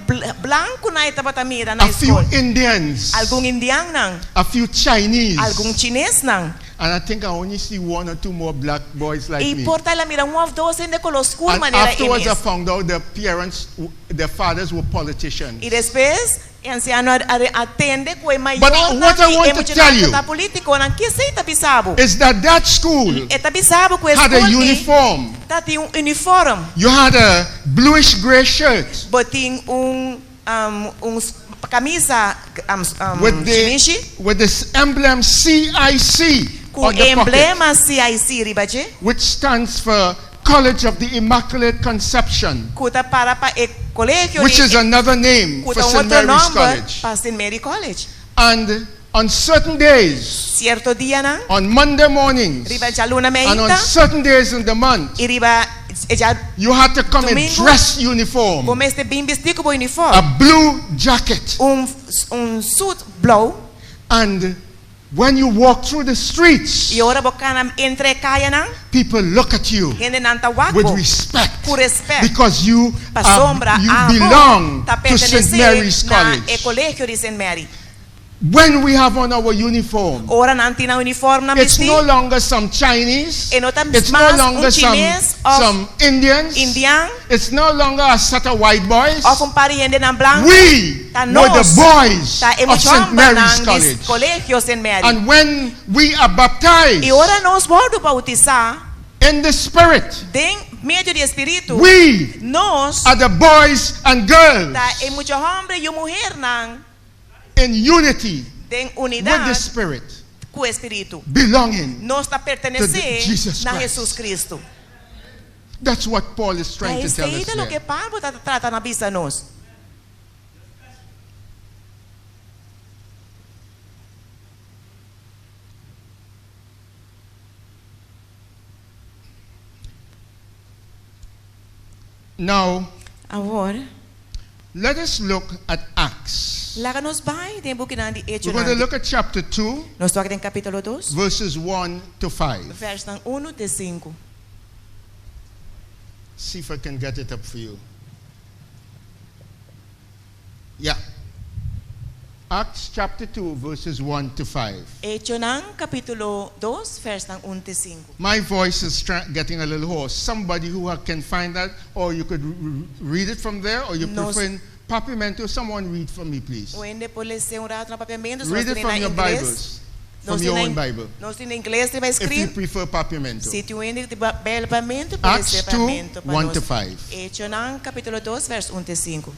A: blanku nan e tabata mira na
B: A
A: e
B: few
A: skol.
B: Indians,
A: Algun indiannan,
B: a few Chinese,
A: algun chinesnan.
B: and I think I only see one or two more black boys like
A: I
B: me.
A: por ta el a mira un òf dos hende koló skur
B: And
A: manera e
B: afterwards I
A: mes.
B: found out their parents, their fathers were politicians.
A: I despues e ansiano a a tende ku e
B: But
A: mayornan
B: what I
A: di e
B: want to tell
A: muchanan
B: you
A: ta politikonan. Ki esei ta bisa bo?
B: is that that school
A: E ta bisa bo ku e
B: had a
A: skol ei
B: uniform.
A: ta tin un uniform.
B: You had a bluish gray shirt
A: Bo tin un un kamisa
B: with the
A: shinishi
B: with this emblem CIC
A: ku
B: on the pocket,
A: emblema CIC riba dje,
B: which stands for College of the Immaculate Conception,
A: ku ta para pa e kolegio
B: which
A: di
B: is another name
A: ku
B: for
A: ta un
B: St.
A: otro
B: Mary's
A: nòmber
B: College.
A: pa St. Mary College.
B: And on certain days,
A: Sierto dianan,
B: on Monday mornings,
A: riba djaluna
B: and on
A: meinta
B: certain days in the month,
A: i riba e dja
B: you had to come in
A: domingo,
B: dress uniform,
A: bo mester bin bistí ku bo
B: a
A: uniform,
B: blue jacket.
A: un un suit blou.
B: And when you walk through the streets,
A: I ora bo kana entre e kayanan,
B: people look at you
A: hendenan ta wak
B: with
A: bo
B: respect
A: ku rèspèt.
B: because you
A: Pasobra
B: are, you
A: abo
B: belong
A: ta
B: to St.
A: pertenesé
B: Mary's
A: na e
B: College.
A: kolegio di St. Mary.
B: When we have on our uniform,
A: Ora nan tin nan uniform nan
B: it's
A: bistí,
B: no longer some Chinese,
A: e no ta
B: it's no
A: mas un
B: longer some,
A: chines òf
B: some Indians,
A: indian
B: it's no longer a set of white boys.
A: òf un par di hendenan blanku.
B: We
A: Ta
B: were the
A: nos
B: boys
A: ta e
B: of
A: mucha
B: St.
A: hòmbernan
B: Mary's
A: di
B: College.
A: Kolegio St. Mary.
B: And when we are baptized
A: I ora nos wòrdu boutisá
B: in the Spirit,
A: den medio di e Spiritu,
B: we
A: nos
B: are the boys and girls
A: ta e mucha hòmber i muhernan
B: in unity
A: den
B: with the
A: unidat
B: Spirit,
A: ku e Spiritu.
B: belonging
A: Nos ta
B: to the
A: pertenesé
B: Jesus
A: na
B: Christ.
A: Hesus Kristu.
B: That's what Paul is trying to tell
A: Esei
B: us
A: ta loke
B: there.
A: Pablo ta trata na bisa nos.
B: Now,
A: Awor,
B: let us look at Acts.
A: laga nos bai den bukinan di
B: We're going to
A: Echonan.
B: look at chapter 2,
A: Nos ta wak den kapítulo 2,
B: verses 1 to 5.
A: vèrsnan 1 te 5.
B: See if I can get it up for you. Yeah. Acts chapter 2, verses 1 to 5.
A: Echonan kapítulo 2, vèrsnan 1 te 5.
B: My voice is getting a little hoarse. Somebody who can find that, or you could read it from there, or you
A: Nos-
B: prefer in Papiamento. Someone read for me, please.
A: Un hende por lesa un ratu na papiamento, si
B: Read
A: nos
B: it
A: tin
B: from
A: na
B: your
A: ingles.
B: Bibles, from
A: Nos
B: your
A: tin
B: own
A: na,
B: Bible,
A: nos tin na ingles, riba
B: if you
A: screen.
B: prefer Papiamento.
A: Si tin un hende ku ta papiamento, por
B: Acts
A: lesa
B: 2,
A: papiamento pa
B: 1
A: nos.
B: to 5.
A: Echonan kapítulo 2, vers 1 te 5.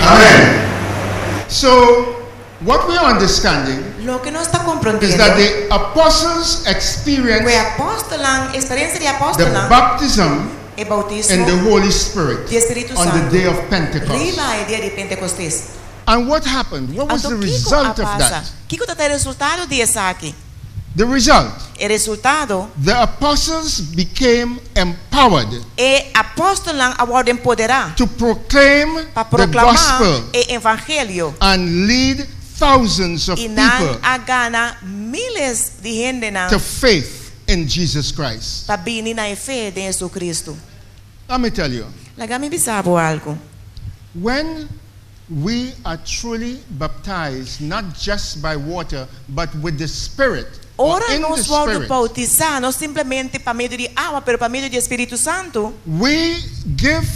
B: Amen. So, what we are understanding
A: Loke nos ta
B: is
A: komprondiendo
B: that the apostles
A: ku e
B: experienced
A: apòstelnan, eksperensia di
B: the
A: apòstelnan,
B: baptism
A: e boutismo
B: in the Holy Spirit
A: di Spiritu
B: on the
A: Santu
B: day of Pentecost.
A: riba e dia di Pentekostes.
B: And what happened? What was
A: Anto
B: the
A: kiko a
B: result of
A: pasa?
B: that?
A: Kiko ta e resultado di esaki?
B: The result,
A: E resultado,
B: the apostles became empowered
A: e apòstelnan a wòrdu empoderá
B: to proclaim
A: pa
B: the
A: proklamá
B: gospel
A: e evangelio.
B: and lead thousands of
A: I nan
B: people
A: a gana míles di hendenan
B: to faith in Jesus Christ.
A: pa bini na e fe den Hesukristu.
B: Let me tell you,
A: Laga mi bisa bo algu.
B: when we are truly baptized, not just by water, but with the Spirit, or
A: Ora
B: in the
A: nos wòrdu
B: Spirit,
A: boutisá, no simplemente pa medio di awa, pero pa medio di Spiritu Santu,
B: we give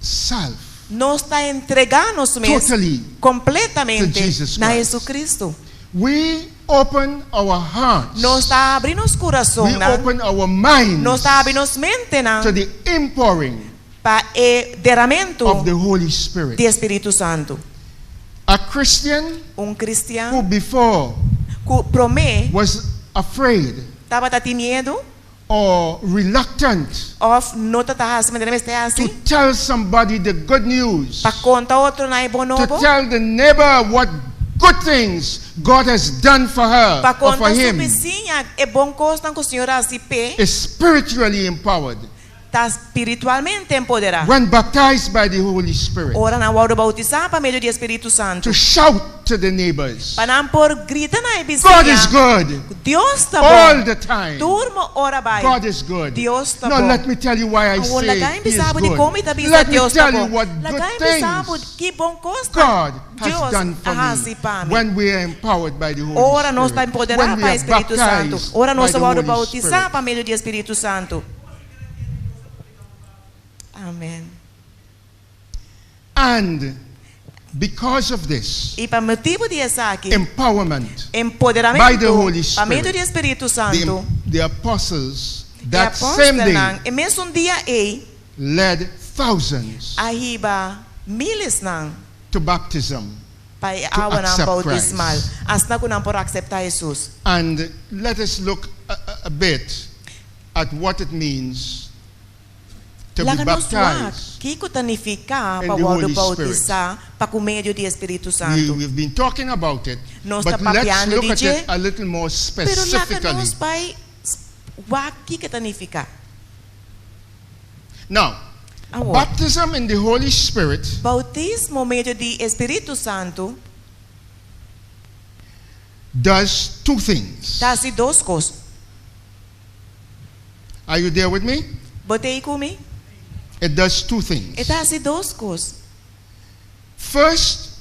B: ourself
A: nos ta entregá nos mes
B: totally
A: kompletamente
B: to Jesus
A: na
B: Christ.
A: Hesukristu.
B: We open our hearts.
A: Nos ta habri nos
B: We
A: kurason,
B: open our minds
A: nos ta habri nos mente
B: to the inpouring
A: pa e deramentu
B: of the Holy Spirit.
A: di Spiritu Santu.
B: A Christian
A: Un
B: who
A: kristian
B: before
A: ku promé
B: was afraid
A: tabatin miedu
B: or reluctant
A: òf no tabata hasi manera mester
B: to
A: hasi
B: tell somebody the good news,
A: pa konta otronan e bon
B: to
A: nobo,
B: tell the neighbor what good things God has done for her
A: pa
B: or for
A: konta su
B: him,
A: bisiña e bon kosnan ku Señor a hasi p'e,
B: is spiritually empowered.
A: ta spiritualmente empoderá.
B: When baptized by the Holy Spirit,
A: Ora nan wòrdu boutisá pa medio di Spiritu Santu.
B: to shout to the neighbors,
A: Pa nan por grita na e
B: God is
A: bisiña.
B: good
A: Dios ta
B: all
A: bon.
B: the time.
A: Tur ora bai.
B: God is good.
A: Dios ta
B: Now
A: bon.
B: let me tell you why I
A: Awor
B: say
A: laga
B: He
A: mi
B: is
A: bisa bo di
B: good.
A: kon mi ta bisa
B: Let me
A: Dios ta
B: tell you
A: bon.
B: what good
A: Laga mi bisa bo
B: things
A: ki bon kos
B: God has
A: Dios
B: done for
A: a hasi
B: me
A: pa mi.
B: when we are empowered by the Holy
A: Ora nos ta
B: Spirit.
A: empoderá
B: When we
A: pa
B: are
A: Spiritu Santu.
B: baptized
A: Ora
B: by
A: nos
B: the
A: ta wòrdu
B: Holy
A: boutisá
B: Spirit.
A: pa medio di Spiritu Santu. Amèn.
B: And because of this
A: I pa motibu di esaki,
B: empowerment, by the
A: empoderamentu
B: Holy
A: pa medio
B: Spirit,
A: di Spiritu Santu,
B: the apostles
A: e
B: that same day
A: apòstelnan, e mesun dia ei,
B: led thousands
A: a hiba mílesnan
B: to baptism.
A: pa e
B: To
A: awanan
B: accept
A: boutismal.
B: Christ.
A: Asina ku nan por aseptá Hesus.
B: And let us look a bit at what it means to be
A: Laga nos wak,
B: baptized.
A: kiko ta nifiká
B: in
A: pa
B: the
A: wòrdu
B: Holy Spirit.
A: boutisá pa ku medio di Spiritu Santu.
B: We've been talking about it,
A: Nos
B: but
A: ta
B: let's
A: papiando
B: look
A: di
B: at
A: dje.
B: it a little more
A: Pero laga
B: specifically.
A: nos bai wak kiko ta nifiká.
B: Now,
A: Awor,
B: baptism in the Holy Spirit
A: boutismo medio di Spiritu Santu
B: does two things.
A: ta hasi dos kos.
B: Are you there with me?
A: Bo t'ei ku mi?
B: It does two things.
A: E ta hasi dos kos.
B: First,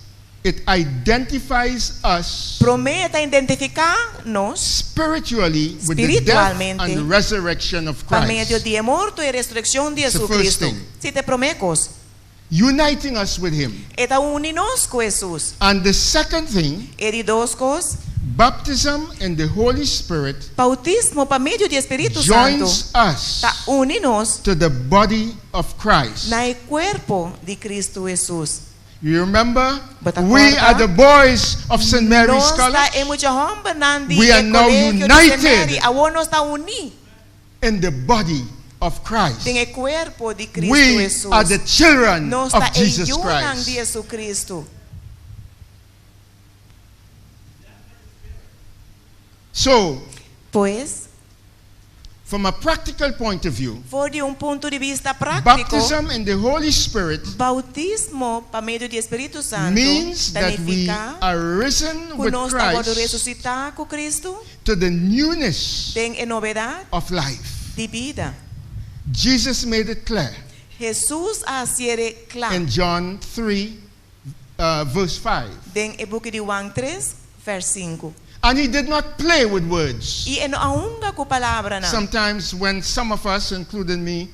B: it identifies us
A: Promé, e ta identifiká nos
B: spiritually with the death
A: Spiritualmente.
B: and resurrection of
A: pa medio
B: Christ,
A: di e morto i resurekshon di
B: It's the first
A: Jesucristo.
B: thing.
A: Esei ta e promé kos.
B: uniting us with Him.
A: E ta uni nos ku Hesus.
B: And the second thing,
A: E di dos kos,
B: baptism in the Holy Spirit
A: boutismo pa medio di Spiritu Santu
B: joins us
A: ta uni nos
B: to the body of Christ.
A: na e kurpo di Kristu Hesus.
B: You remember?
A: But
B: We
A: acorda?
B: are the boys of St. Mary's
A: Nos ta
B: College
A: e mucha hòmbernan di
B: We are
A: e
B: now
A: kolegio di St.
B: united.
A: Mary. Awor nos ta uní
B: in the body of Christ.
A: den e kurpo di Kristu
B: We
A: Hesus.
B: are the children
A: Nos
B: of
A: ta e
B: Jesus
A: yunan
B: Christ.
A: di Jesucristo.
B: So,
A: Pues,
B: from a practical point of view,
A: for di un punto di bista práktiko,
B: baptism in the Holy Spirit
A: boutismo pa medio di Spiritu Santu
B: means that we
A: signifiká
B: are risen
A: ku
B: with
A: nos ta
B: Christ
A: resusitá ku Kristu
B: to the newness
A: den e novedat
B: of life.
A: di bida.
B: Jesus made it clear
A: Hesus a hasié kla
B: in John 3, verse 5.
A: den e buki di Juan 3, verso 5.
B: And he did not play with words.
A: I e no a hunga ku palabranan.
B: Sometimes when some of us, including me,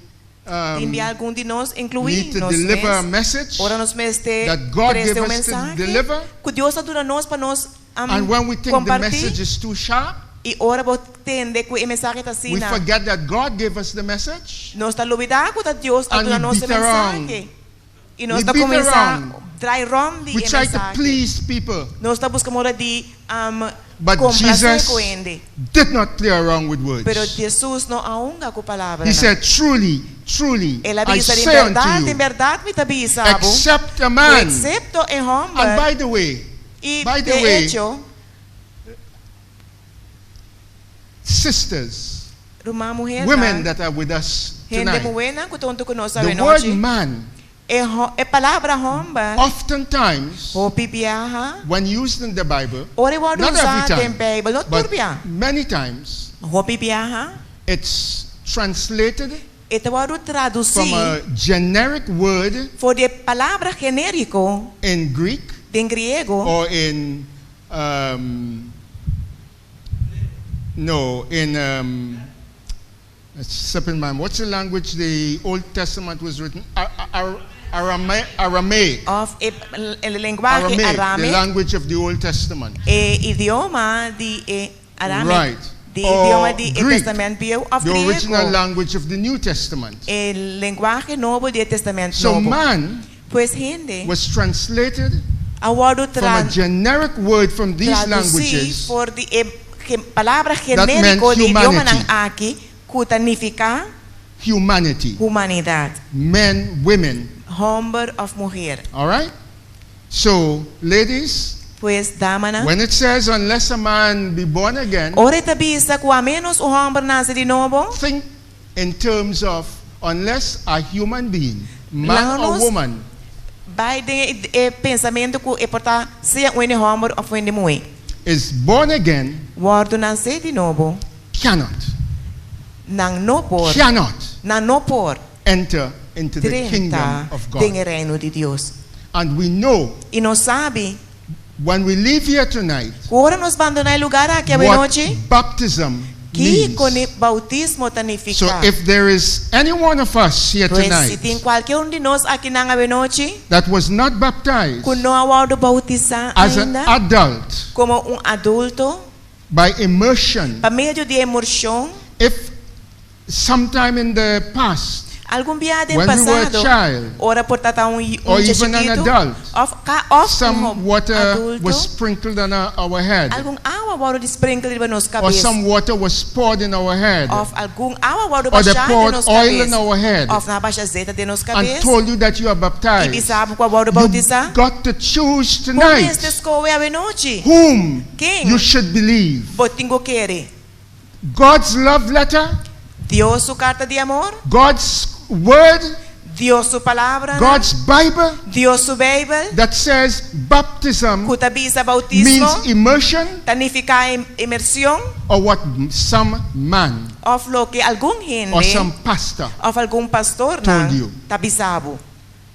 A: Tin bia algun di nos,
B: need
A: inkluí
B: to
A: nos
B: deliver a
A: mes,
B: message,
A: ora nos mester
B: that God
A: trese
B: gave
A: un
B: us to
A: mensahe
B: deliver,
A: ku Dios a duna nos pa nos
B: and when we think the
A: kompartí,
B: message is too sharp,
A: i ora bo tende ku e mensahe ta
B: we
A: asina,
B: forget that God gave us the message.
A: nos ta lubidá ku ta Dios a
B: And
A: duna
B: we
A: nos e
B: beat around.
A: mensahe. I nos
B: We
A: ta
B: beat
A: kuminsá
B: around.
A: drai rònt di
B: We
A: e
B: try to
A: mensahe.
B: please people.
A: Nos ta buska manera di
B: But
A: komplasé
B: Jesus
A: ku hende.
B: did not play around with words.
A: Pero Jesus no a hunga ku palabra.
B: He said, Truly, truly,
A: El a
B: I
A: bisa, "En
B: say unto
A: berdat, en
B: you,
A: berdat mi ta bisa bo,
B: except a man.
A: eksepto e
B: And
A: hòmber."
B: by the way,
A: I
B: by the
A: de
B: way,
A: echo,
B: sisters,
A: ruman muhé,
B: women that are with us
A: hende
B: tonight,
A: muhénan ku ta huntu ku nos
B: the word
A: anochi.
B: man,
A: E, e palabra hòmber,
B: oftentimes,
A: hopi biaha,
B: when used in the Bible,
A: ora e wòrdu
B: not every
A: usá den
B: time,
A: Beibel, no
B: but
A: tur bia.
B: many times,
A: Hopi biaha,
B: it's translated
A: e ta wòrdu
B: from
A: tradusí
B: a generic word
A: for di e palabra genériko
B: in Greek
A: den griego
B: or in, no, in, it's slipping my mind. What's the language the Old Testament was written? Aramaic.
A: Òf e, e lenguahe
B: Aramaic, the
A: arameo,
B: language of the Old Testament.
A: e idioma di e arameo,
B: Right.
A: di
B: Or
A: idioma di e
B: Greek,
A: Tèstamènt Bieu òf
B: the original
A: griego,
B: language of the New Testament.
A: e lenguahe nobo di e Tèstamènt
B: So
A: Nobo.
B: man
A: Pues hende
B: was translated
A: a wòrdu
B: from a generic word from these
A: tradusí
B: languages
A: for di e palabra
B: that meant
A: genériko di
B: humanity.
A: idiomanan aki ku ta nifiká
B: Humanity.
A: humanidat,
B: Men, women.
A: hòmber òf muhé.
B: All right? So, ladies,
A: Pues damanan,
B: when it says, unless a man be born again,
A: ora e ta bisa ku a ménos un hòmber nase di nobo,
B: think in terms of unless a human being, man or
A: Laga nos
B: woman,
A: bai den e pensamentu ku e por ta sea un hòmber òf un muhé,
B: is born again,
A: wòrdu nase di nobo,
B: cannot,
A: nan no por,
B: cannot
A: nan no por
B: enter into the kingdom
A: drenta
B: of
A: den
B: God.
A: e reino di Dios.
B: And we know
A: I nos sabi,
B: when we leave here tonight
A: ora nos bandoná e lugá aki
B: what
A: anochi,
B: baptism
A: kiko
B: means.
A: boutismo ta
B: So
A: nifiká.
B: if there is any one of us here
A: Pues si
B: tonight
A: tin kualke un di nos akinan anochi,
B: that was not baptized
A: ku no a wòrdu boutisá
B: as an
A: ainda,
B: adult
A: komo un adulto,
B: by immersion,
A: pa medio di inmershon,
B: if sometime in the past
A: Algun bia den
B: when we were a
A: pasado,
B: child
A: ora por ta un, un
B: or even an
A: chikitu,
B: adult,
A: òf ka òf un
B: some water
A: adulto,
B: was sprinkled on our head,
A: algun awa a wòrdu sprinkle riba nos
B: or
A: kabes,
B: some water was poured in our head,
A: òf algun awa a wòrdu
B: or they
A: bashá den
B: poured
A: nos
B: oil in
A: kabes,
B: our head
A: òf nan a basha zeta den nos
B: and
A: kabes,
B: told you that you are
A: i
B: baptized.
A: bisa bo ku a wòrdu
B: You
A: boutisá.
B: got to choose
A: Bo mester
B: tonight
A: skohe anochi,
B: whom
A: Ken
B: you should believe.
A: bo tin ku kere.
B: God's love letter,
A: Dios su karta di amor,
B: God's word,
A: Dios su palabra,
B: God's Bible
A: Dios su Beibel,
B: that says baptism
A: ku ta bisa boutismo,
B: means immersion
A: ta nifiká inmershon,
B: or what some man
A: òf loke algun
B: or
A: hende
B: some pastor
A: òf algun pastor
B: told
A: nan
B: you.
A: ta bisa bo.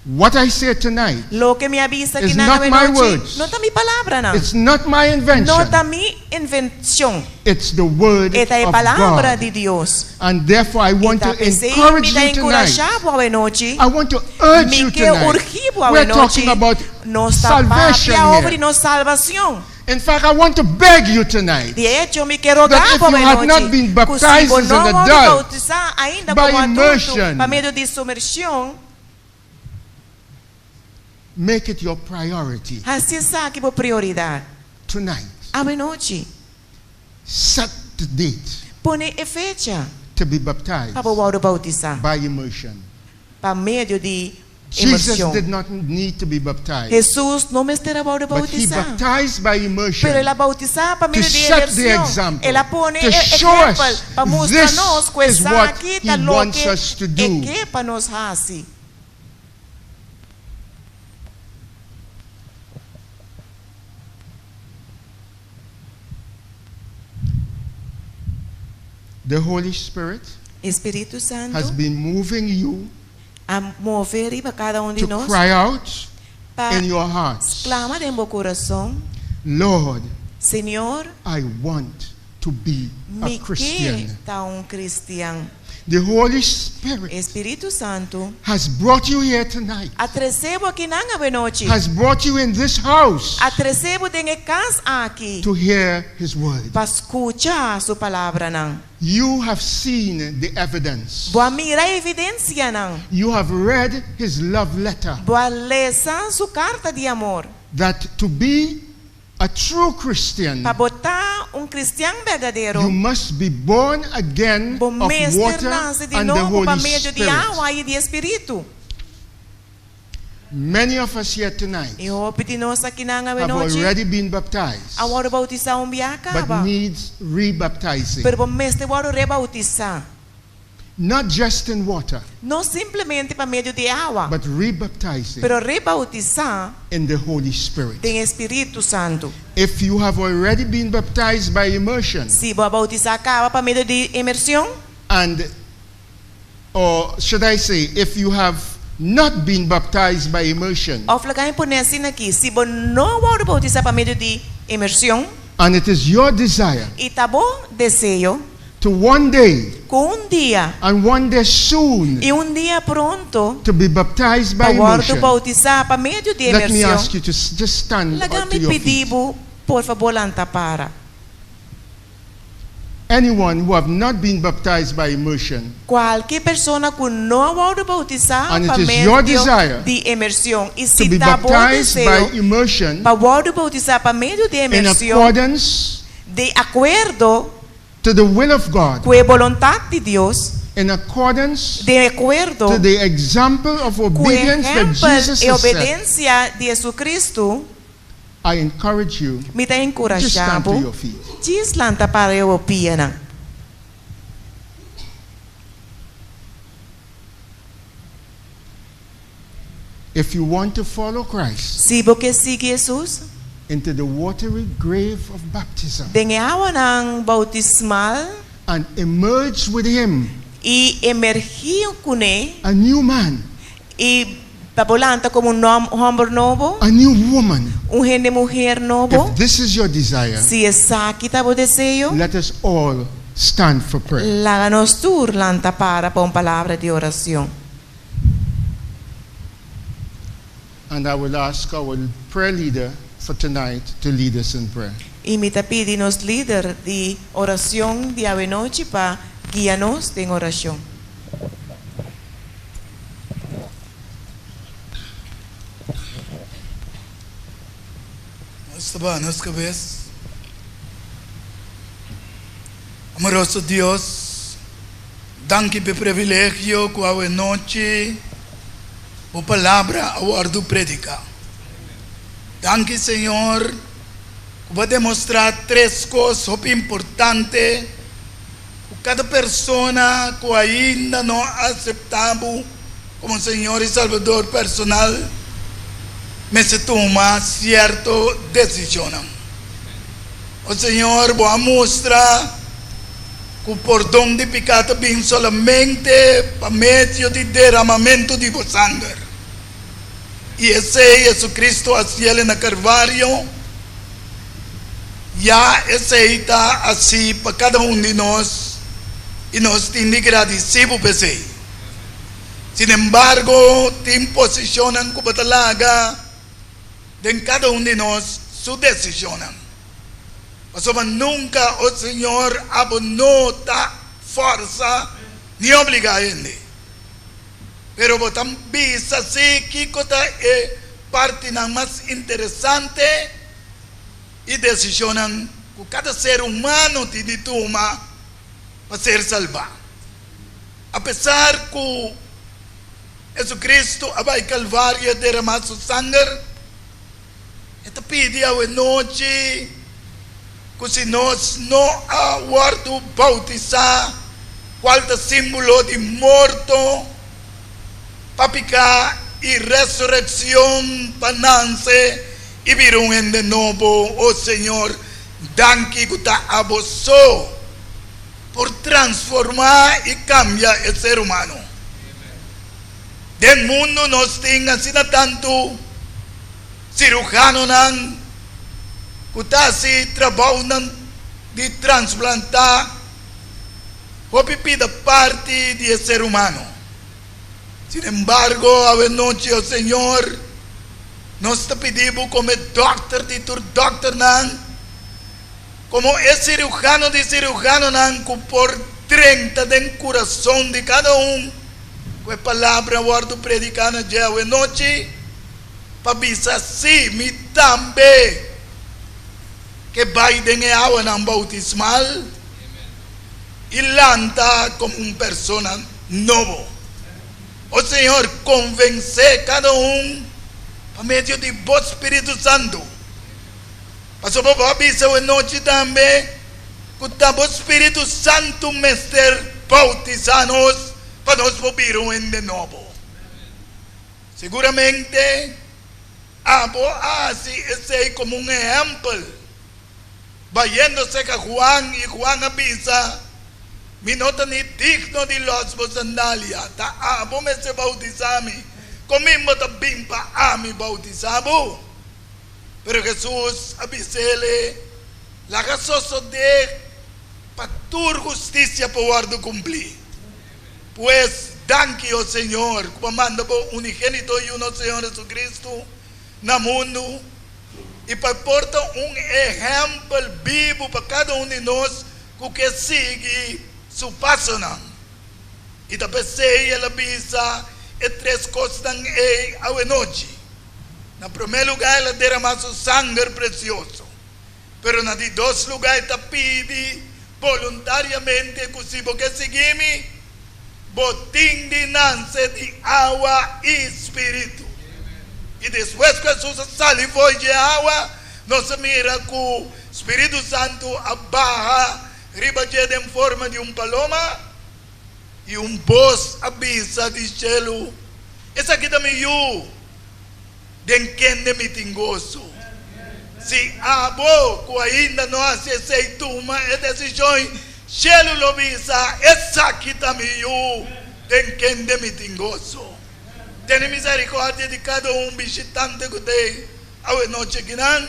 B: What I say tonight
A: Loke mi a bisa
B: is
A: aki nan
B: not
A: awe
B: my
A: nochi,
B: words.
A: no ta mi palabranan.
B: It's not my
A: No
B: invention.
A: ta mi invenshon.
B: It's the word
A: E ta e
B: of
A: palabra
B: God.
A: di Dios.
B: And therefore I want
A: I ta
B: to
A: p'esei
B: encourage
A: mi ta
B: you tonight.
A: enkurashá bo awe nochi.
B: I want to urge
A: Mi
B: you
A: ke
B: tonight.
A: urgi bo awe
B: We're
A: nochi.
B: talking about
A: Nos ta
B: salvation
A: papia over
B: here.
A: nos salbashon.
B: In fact, I want to beg you tonight.
A: De hecho, mi ke roga
B: That if
A: bo
B: you
A: awe
B: have not
A: nochi,
B: been
A: ku si
B: baptized
A: bo
B: as
A: no
B: an
A: wòrdu
B: adult
A: boutisá ainda
B: by
A: komo adulto
B: immersion,
A: pa medio di sumershon,
B: make it your priority
A: hasi esaki bo prioridat.
B: tonight.
A: Awe nochi,
B: Set the date
A: pone e fecha
B: to be baptized
A: pa bo wòrdu boutisá
B: by immersion.
A: pa medio di
B: Jesus
A: inmershon.
B: did not need to be baptized,
A: Hesus no mester a wòrdu
B: but he
A: boutisá.
B: baptized by immersion
A: Pero el a boutisá pa
B: to
A: medio di
B: set the
A: inmershon.
B: example,
A: El a pone
B: to
A: e
B: show
A: ehèmpel
B: us
A: pa mustra
B: this
A: nos ku
B: is what
A: esaki
B: he
A: ta
B: wants
A: loke
B: us to
A: e
B: do.
A: ke pa nos hasi.
B: The Holy Spirit
A: Spiritu
B: has
A: Santu
B: been moving you
A: a move riba kada un di
B: to
A: nos
B: cry out
A: pa
B: in your hearts,
A: sklama den bo kurason,
B: Lord,
A: Señor,
B: I want to be a
A: mi ke
B: Christian.
A: ta un kristian.
B: The Holy Spirit
A: Spiritu Santu
B: has brought you here tonight,
A: a trese bo akinan awe nochi,
B: has brought you in this house
A: a trese bo den e kas aki
B: to hear His word.
A: pa skucha su palabranan.
B: You have seen the evidence.
A: Bo a mira e evidensianan.
B: You have read His love letter
A: Bo a lesa su karta di amor.
B: that to be a true Christian,
A: Pa bo ta un kristian berdadero,
B: you must be born again
A: bo
B: of
A: mester
B: water
A: nase di
B: and the
A: nobo pa
B: Holy
A: medio di
B: Spirit.
A: awa i di spiritu.
B: Many of us here tonight
A: I hopi di nos akinan
B: have
A: awe nochi
B: already been baptized,
A: a wòrdu boutisá un bia
B: but
A: kaba.
B: needs rebaptizing.
A: Pero bo mester wòrdu reboutisá.
B: Not just in water,
A: No simplemente pa medio di awa,
B: but rebaptizing
A: pero reboutisá
B: in the Holy Spirit.
A: den Spiritu Santu.
B: If you have already been baptized by immersion,
A: Si bo a boutisá kaba pa medio di inmershon,
B: and or should I say, if you have not been baptized by immersion,
A: òf laga mi pone asina aki, si bo no a wòrdu boutisá pa medio di inmershon,
B: and it is your desire
A: i ta bo deseo
B: to one day
A: ku un dia
B: and one day soon
A: i un dia pronto
B: to be baptized
A: pa
B: by
A: wòrdu
B: immersion,
A: boutisá pa medio di
B: let me
A: inmershon,
B: ask you to just stand
A: laga
B: up to
A: mi
B: your
A: pidi
B: feet.
A: bo, por fabor, lanta para.
B: Anyone who have not been baptized by immersion
A: Kualke persona ku no a wòrdu boutisá
B: And it
A: pa
B: is your
A: medio
B: desire
A: di inmershon i
B: to
A: si
B: be
A: ta bo
B: baptized
A: deseo
B: by immersion
A: pa wòrdu boutisá pa medio di
B: in
A: inmershon
B: accordance
A: di akuerdo
B: to the will of God,
A: ku e boluntat di Dios,
B: in accordance
A: di akuerdo
B: to the example of
A: ku e
B: obedience that
A: ehèmpel
B: Jesus
A: i
B: has set,
A: obedensia di Jesucristo,
B: I encourage you
A: mi ta
B: to
A: enkurashá
B: stand to
A: bo,
B: your feet.
A: djis lanta para e pianan.
B: If you want to follow Christ
A: Si bo ke sigui Hesus,
B: into the watery grave of baptism
A: den e awanan boutismal
B: and emerge with him
A: i emergí kuné
B: a new man,
A: i pa bo lanta komo un hòmber nobo,
B: a new woman,
A: un hende muhé nobo,
B: if this is your desire,
A: si esaki ta bo deseo,
B: let us all stand for prayer.
A: laga nos tur lanta para pa un palabra di orashon.
B: And I will ask our prayer leader for tonight to lead us in prayer.
A: I mi ta pidi nos lider di orashon di awe nochi pa guia nos den orashon.
D: Nos ta baha nos kabes. Amoroso Dios, danki p'e privilegio ku awe nochi Bo palabra a wòrdu prediká. Danki Señor ku bo a demostrá tres kos hopi importante ku kada persona ku ainda no a aseptá bo. komo Señor i Salbador personal, mester tuma sierto desishonnan. O Señor, bo a mustra ku pordon di piká ta bin solamente pa medio di deramamentu di bo sanger. I esei Jesucristo a hasiel na Calvario. Ya esei ta hasi pa kada un di nos, i nos tin di gradisí bo p'esei. Sinembargo, tin posishonnan ku bo ta laga den kada un di nos su desishonnan. Pasobra nunka, o Señor, abo no ta fòrsa ni obligá hende. Pero bo ta bisa si kiko ta e partinan mas interesante i desishonnan ku kada ser humano tin di tuma pa ser salbá. Apesar ku Jesucristo a bai Kalvario i deramá su sanger, e ta pidi awenochi ku si nos no a wòrdu boutisá, kual ta símbolo di morto pa piká i resurekshon pa nanse i bira un hende nobo. O Señor, danki ku ta abo so por transformá i kambia e ser humano. Den mundu nos tin asina tantu sirujanonan ku ta hasi trabounan di transplantá hopi pida parti di e ser humano. Sinembargo, awenochi, o Señor, nos ta pidi bo komo e dòkter di tur dòkternan, komo e sirujano di sirujanonan ku por drenta den kurason di kada un ku e palabra wòrdu prediká na dje awenochi, pa bisa, Sí, mi tambe ke bai den e awanan boutismal i lanta komo un persona nobo. O Señor, konvensé kada un pa medio di Bo Spiritu Santu. Pasobra bo a bisa awenochi tambe ku ta bo Spiritu Santu mester boutisá nos pa nos por bira un hende nobo. Siguramente abo a hasi esei komo un ehèmpel, bayendo serka Juan, i Juan a bisa, Mi no ta ni digno di lòs bo sandalia, ta abo mester boutisá mi, komin bo ta bin pa ami boutisá bo? Pero Hesus a bis'ele, Laga sosodé pa tur hustisia por wòrdu kumplí. Pues, danki, o Señor, ku bo a manda bo unigénito Yu, nos Señor Jesucristo, na mundu, i pa e por ta un ehèmpel bibu pa kada un di nos ku ke sigui su pasonan. I ta p'esei el a bisa e tres kosnan ei awenochi. Na promé lugá el a deramá su sanger presioso, pero na di dos lugá e ta pidi boluntariamente ku si bo ke sigui mi, bo tin di nanse di awa i spiritu. I despues ku Hesus a sali fo'i dje awa, nos a mira ku spiritu santu a baha riba dje den forma di un paloma, I un bos a bisa di shelu, Esaki ta mi Yu, den kende mi tin goso. Si abo ku ainda no hasi esei tuma e desishon, shelu lo bisa, Esaki ta mi Yu, den kende mi tin goso. Tene misericordia di kada un bishitante ku ta ei awe nochi akinan,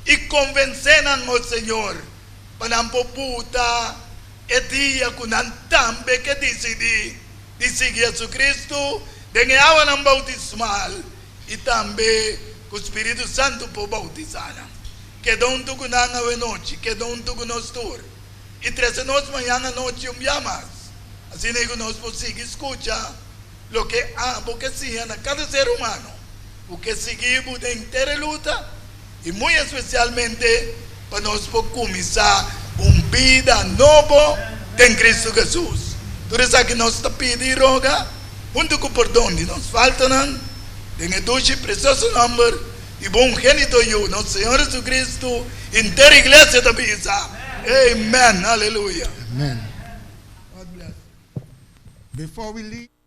D: i konvensé nan, o Señor, pa nan por buta E dia ku nan tambe ke disidí di sigui Jesucristo den e awanan boutismal i tambe ku Spiritu Santu por boutisá nan. Keda huntu ku nan awenochi, keda huntu ku nos tur i trese nos mañan anochi un bia mas, asina ku nos por sigui skucha loke abo ke siña na kada ser humano ku ke sigui bo den henter e luta. I muy espesialmente pa nos por kuminsá un bida nobo den Kristu Hesus. Tur esaki nos ta pidi i roga huntu ku pordon di nos faltanan, den e dushi i presioso nòmber di bo ungénito Yu, nos Señor Hesukristu, henter iglesia ta bisa, Amen. Aleluya.
B: Amen.
D: God bless you.
B: Before we leave.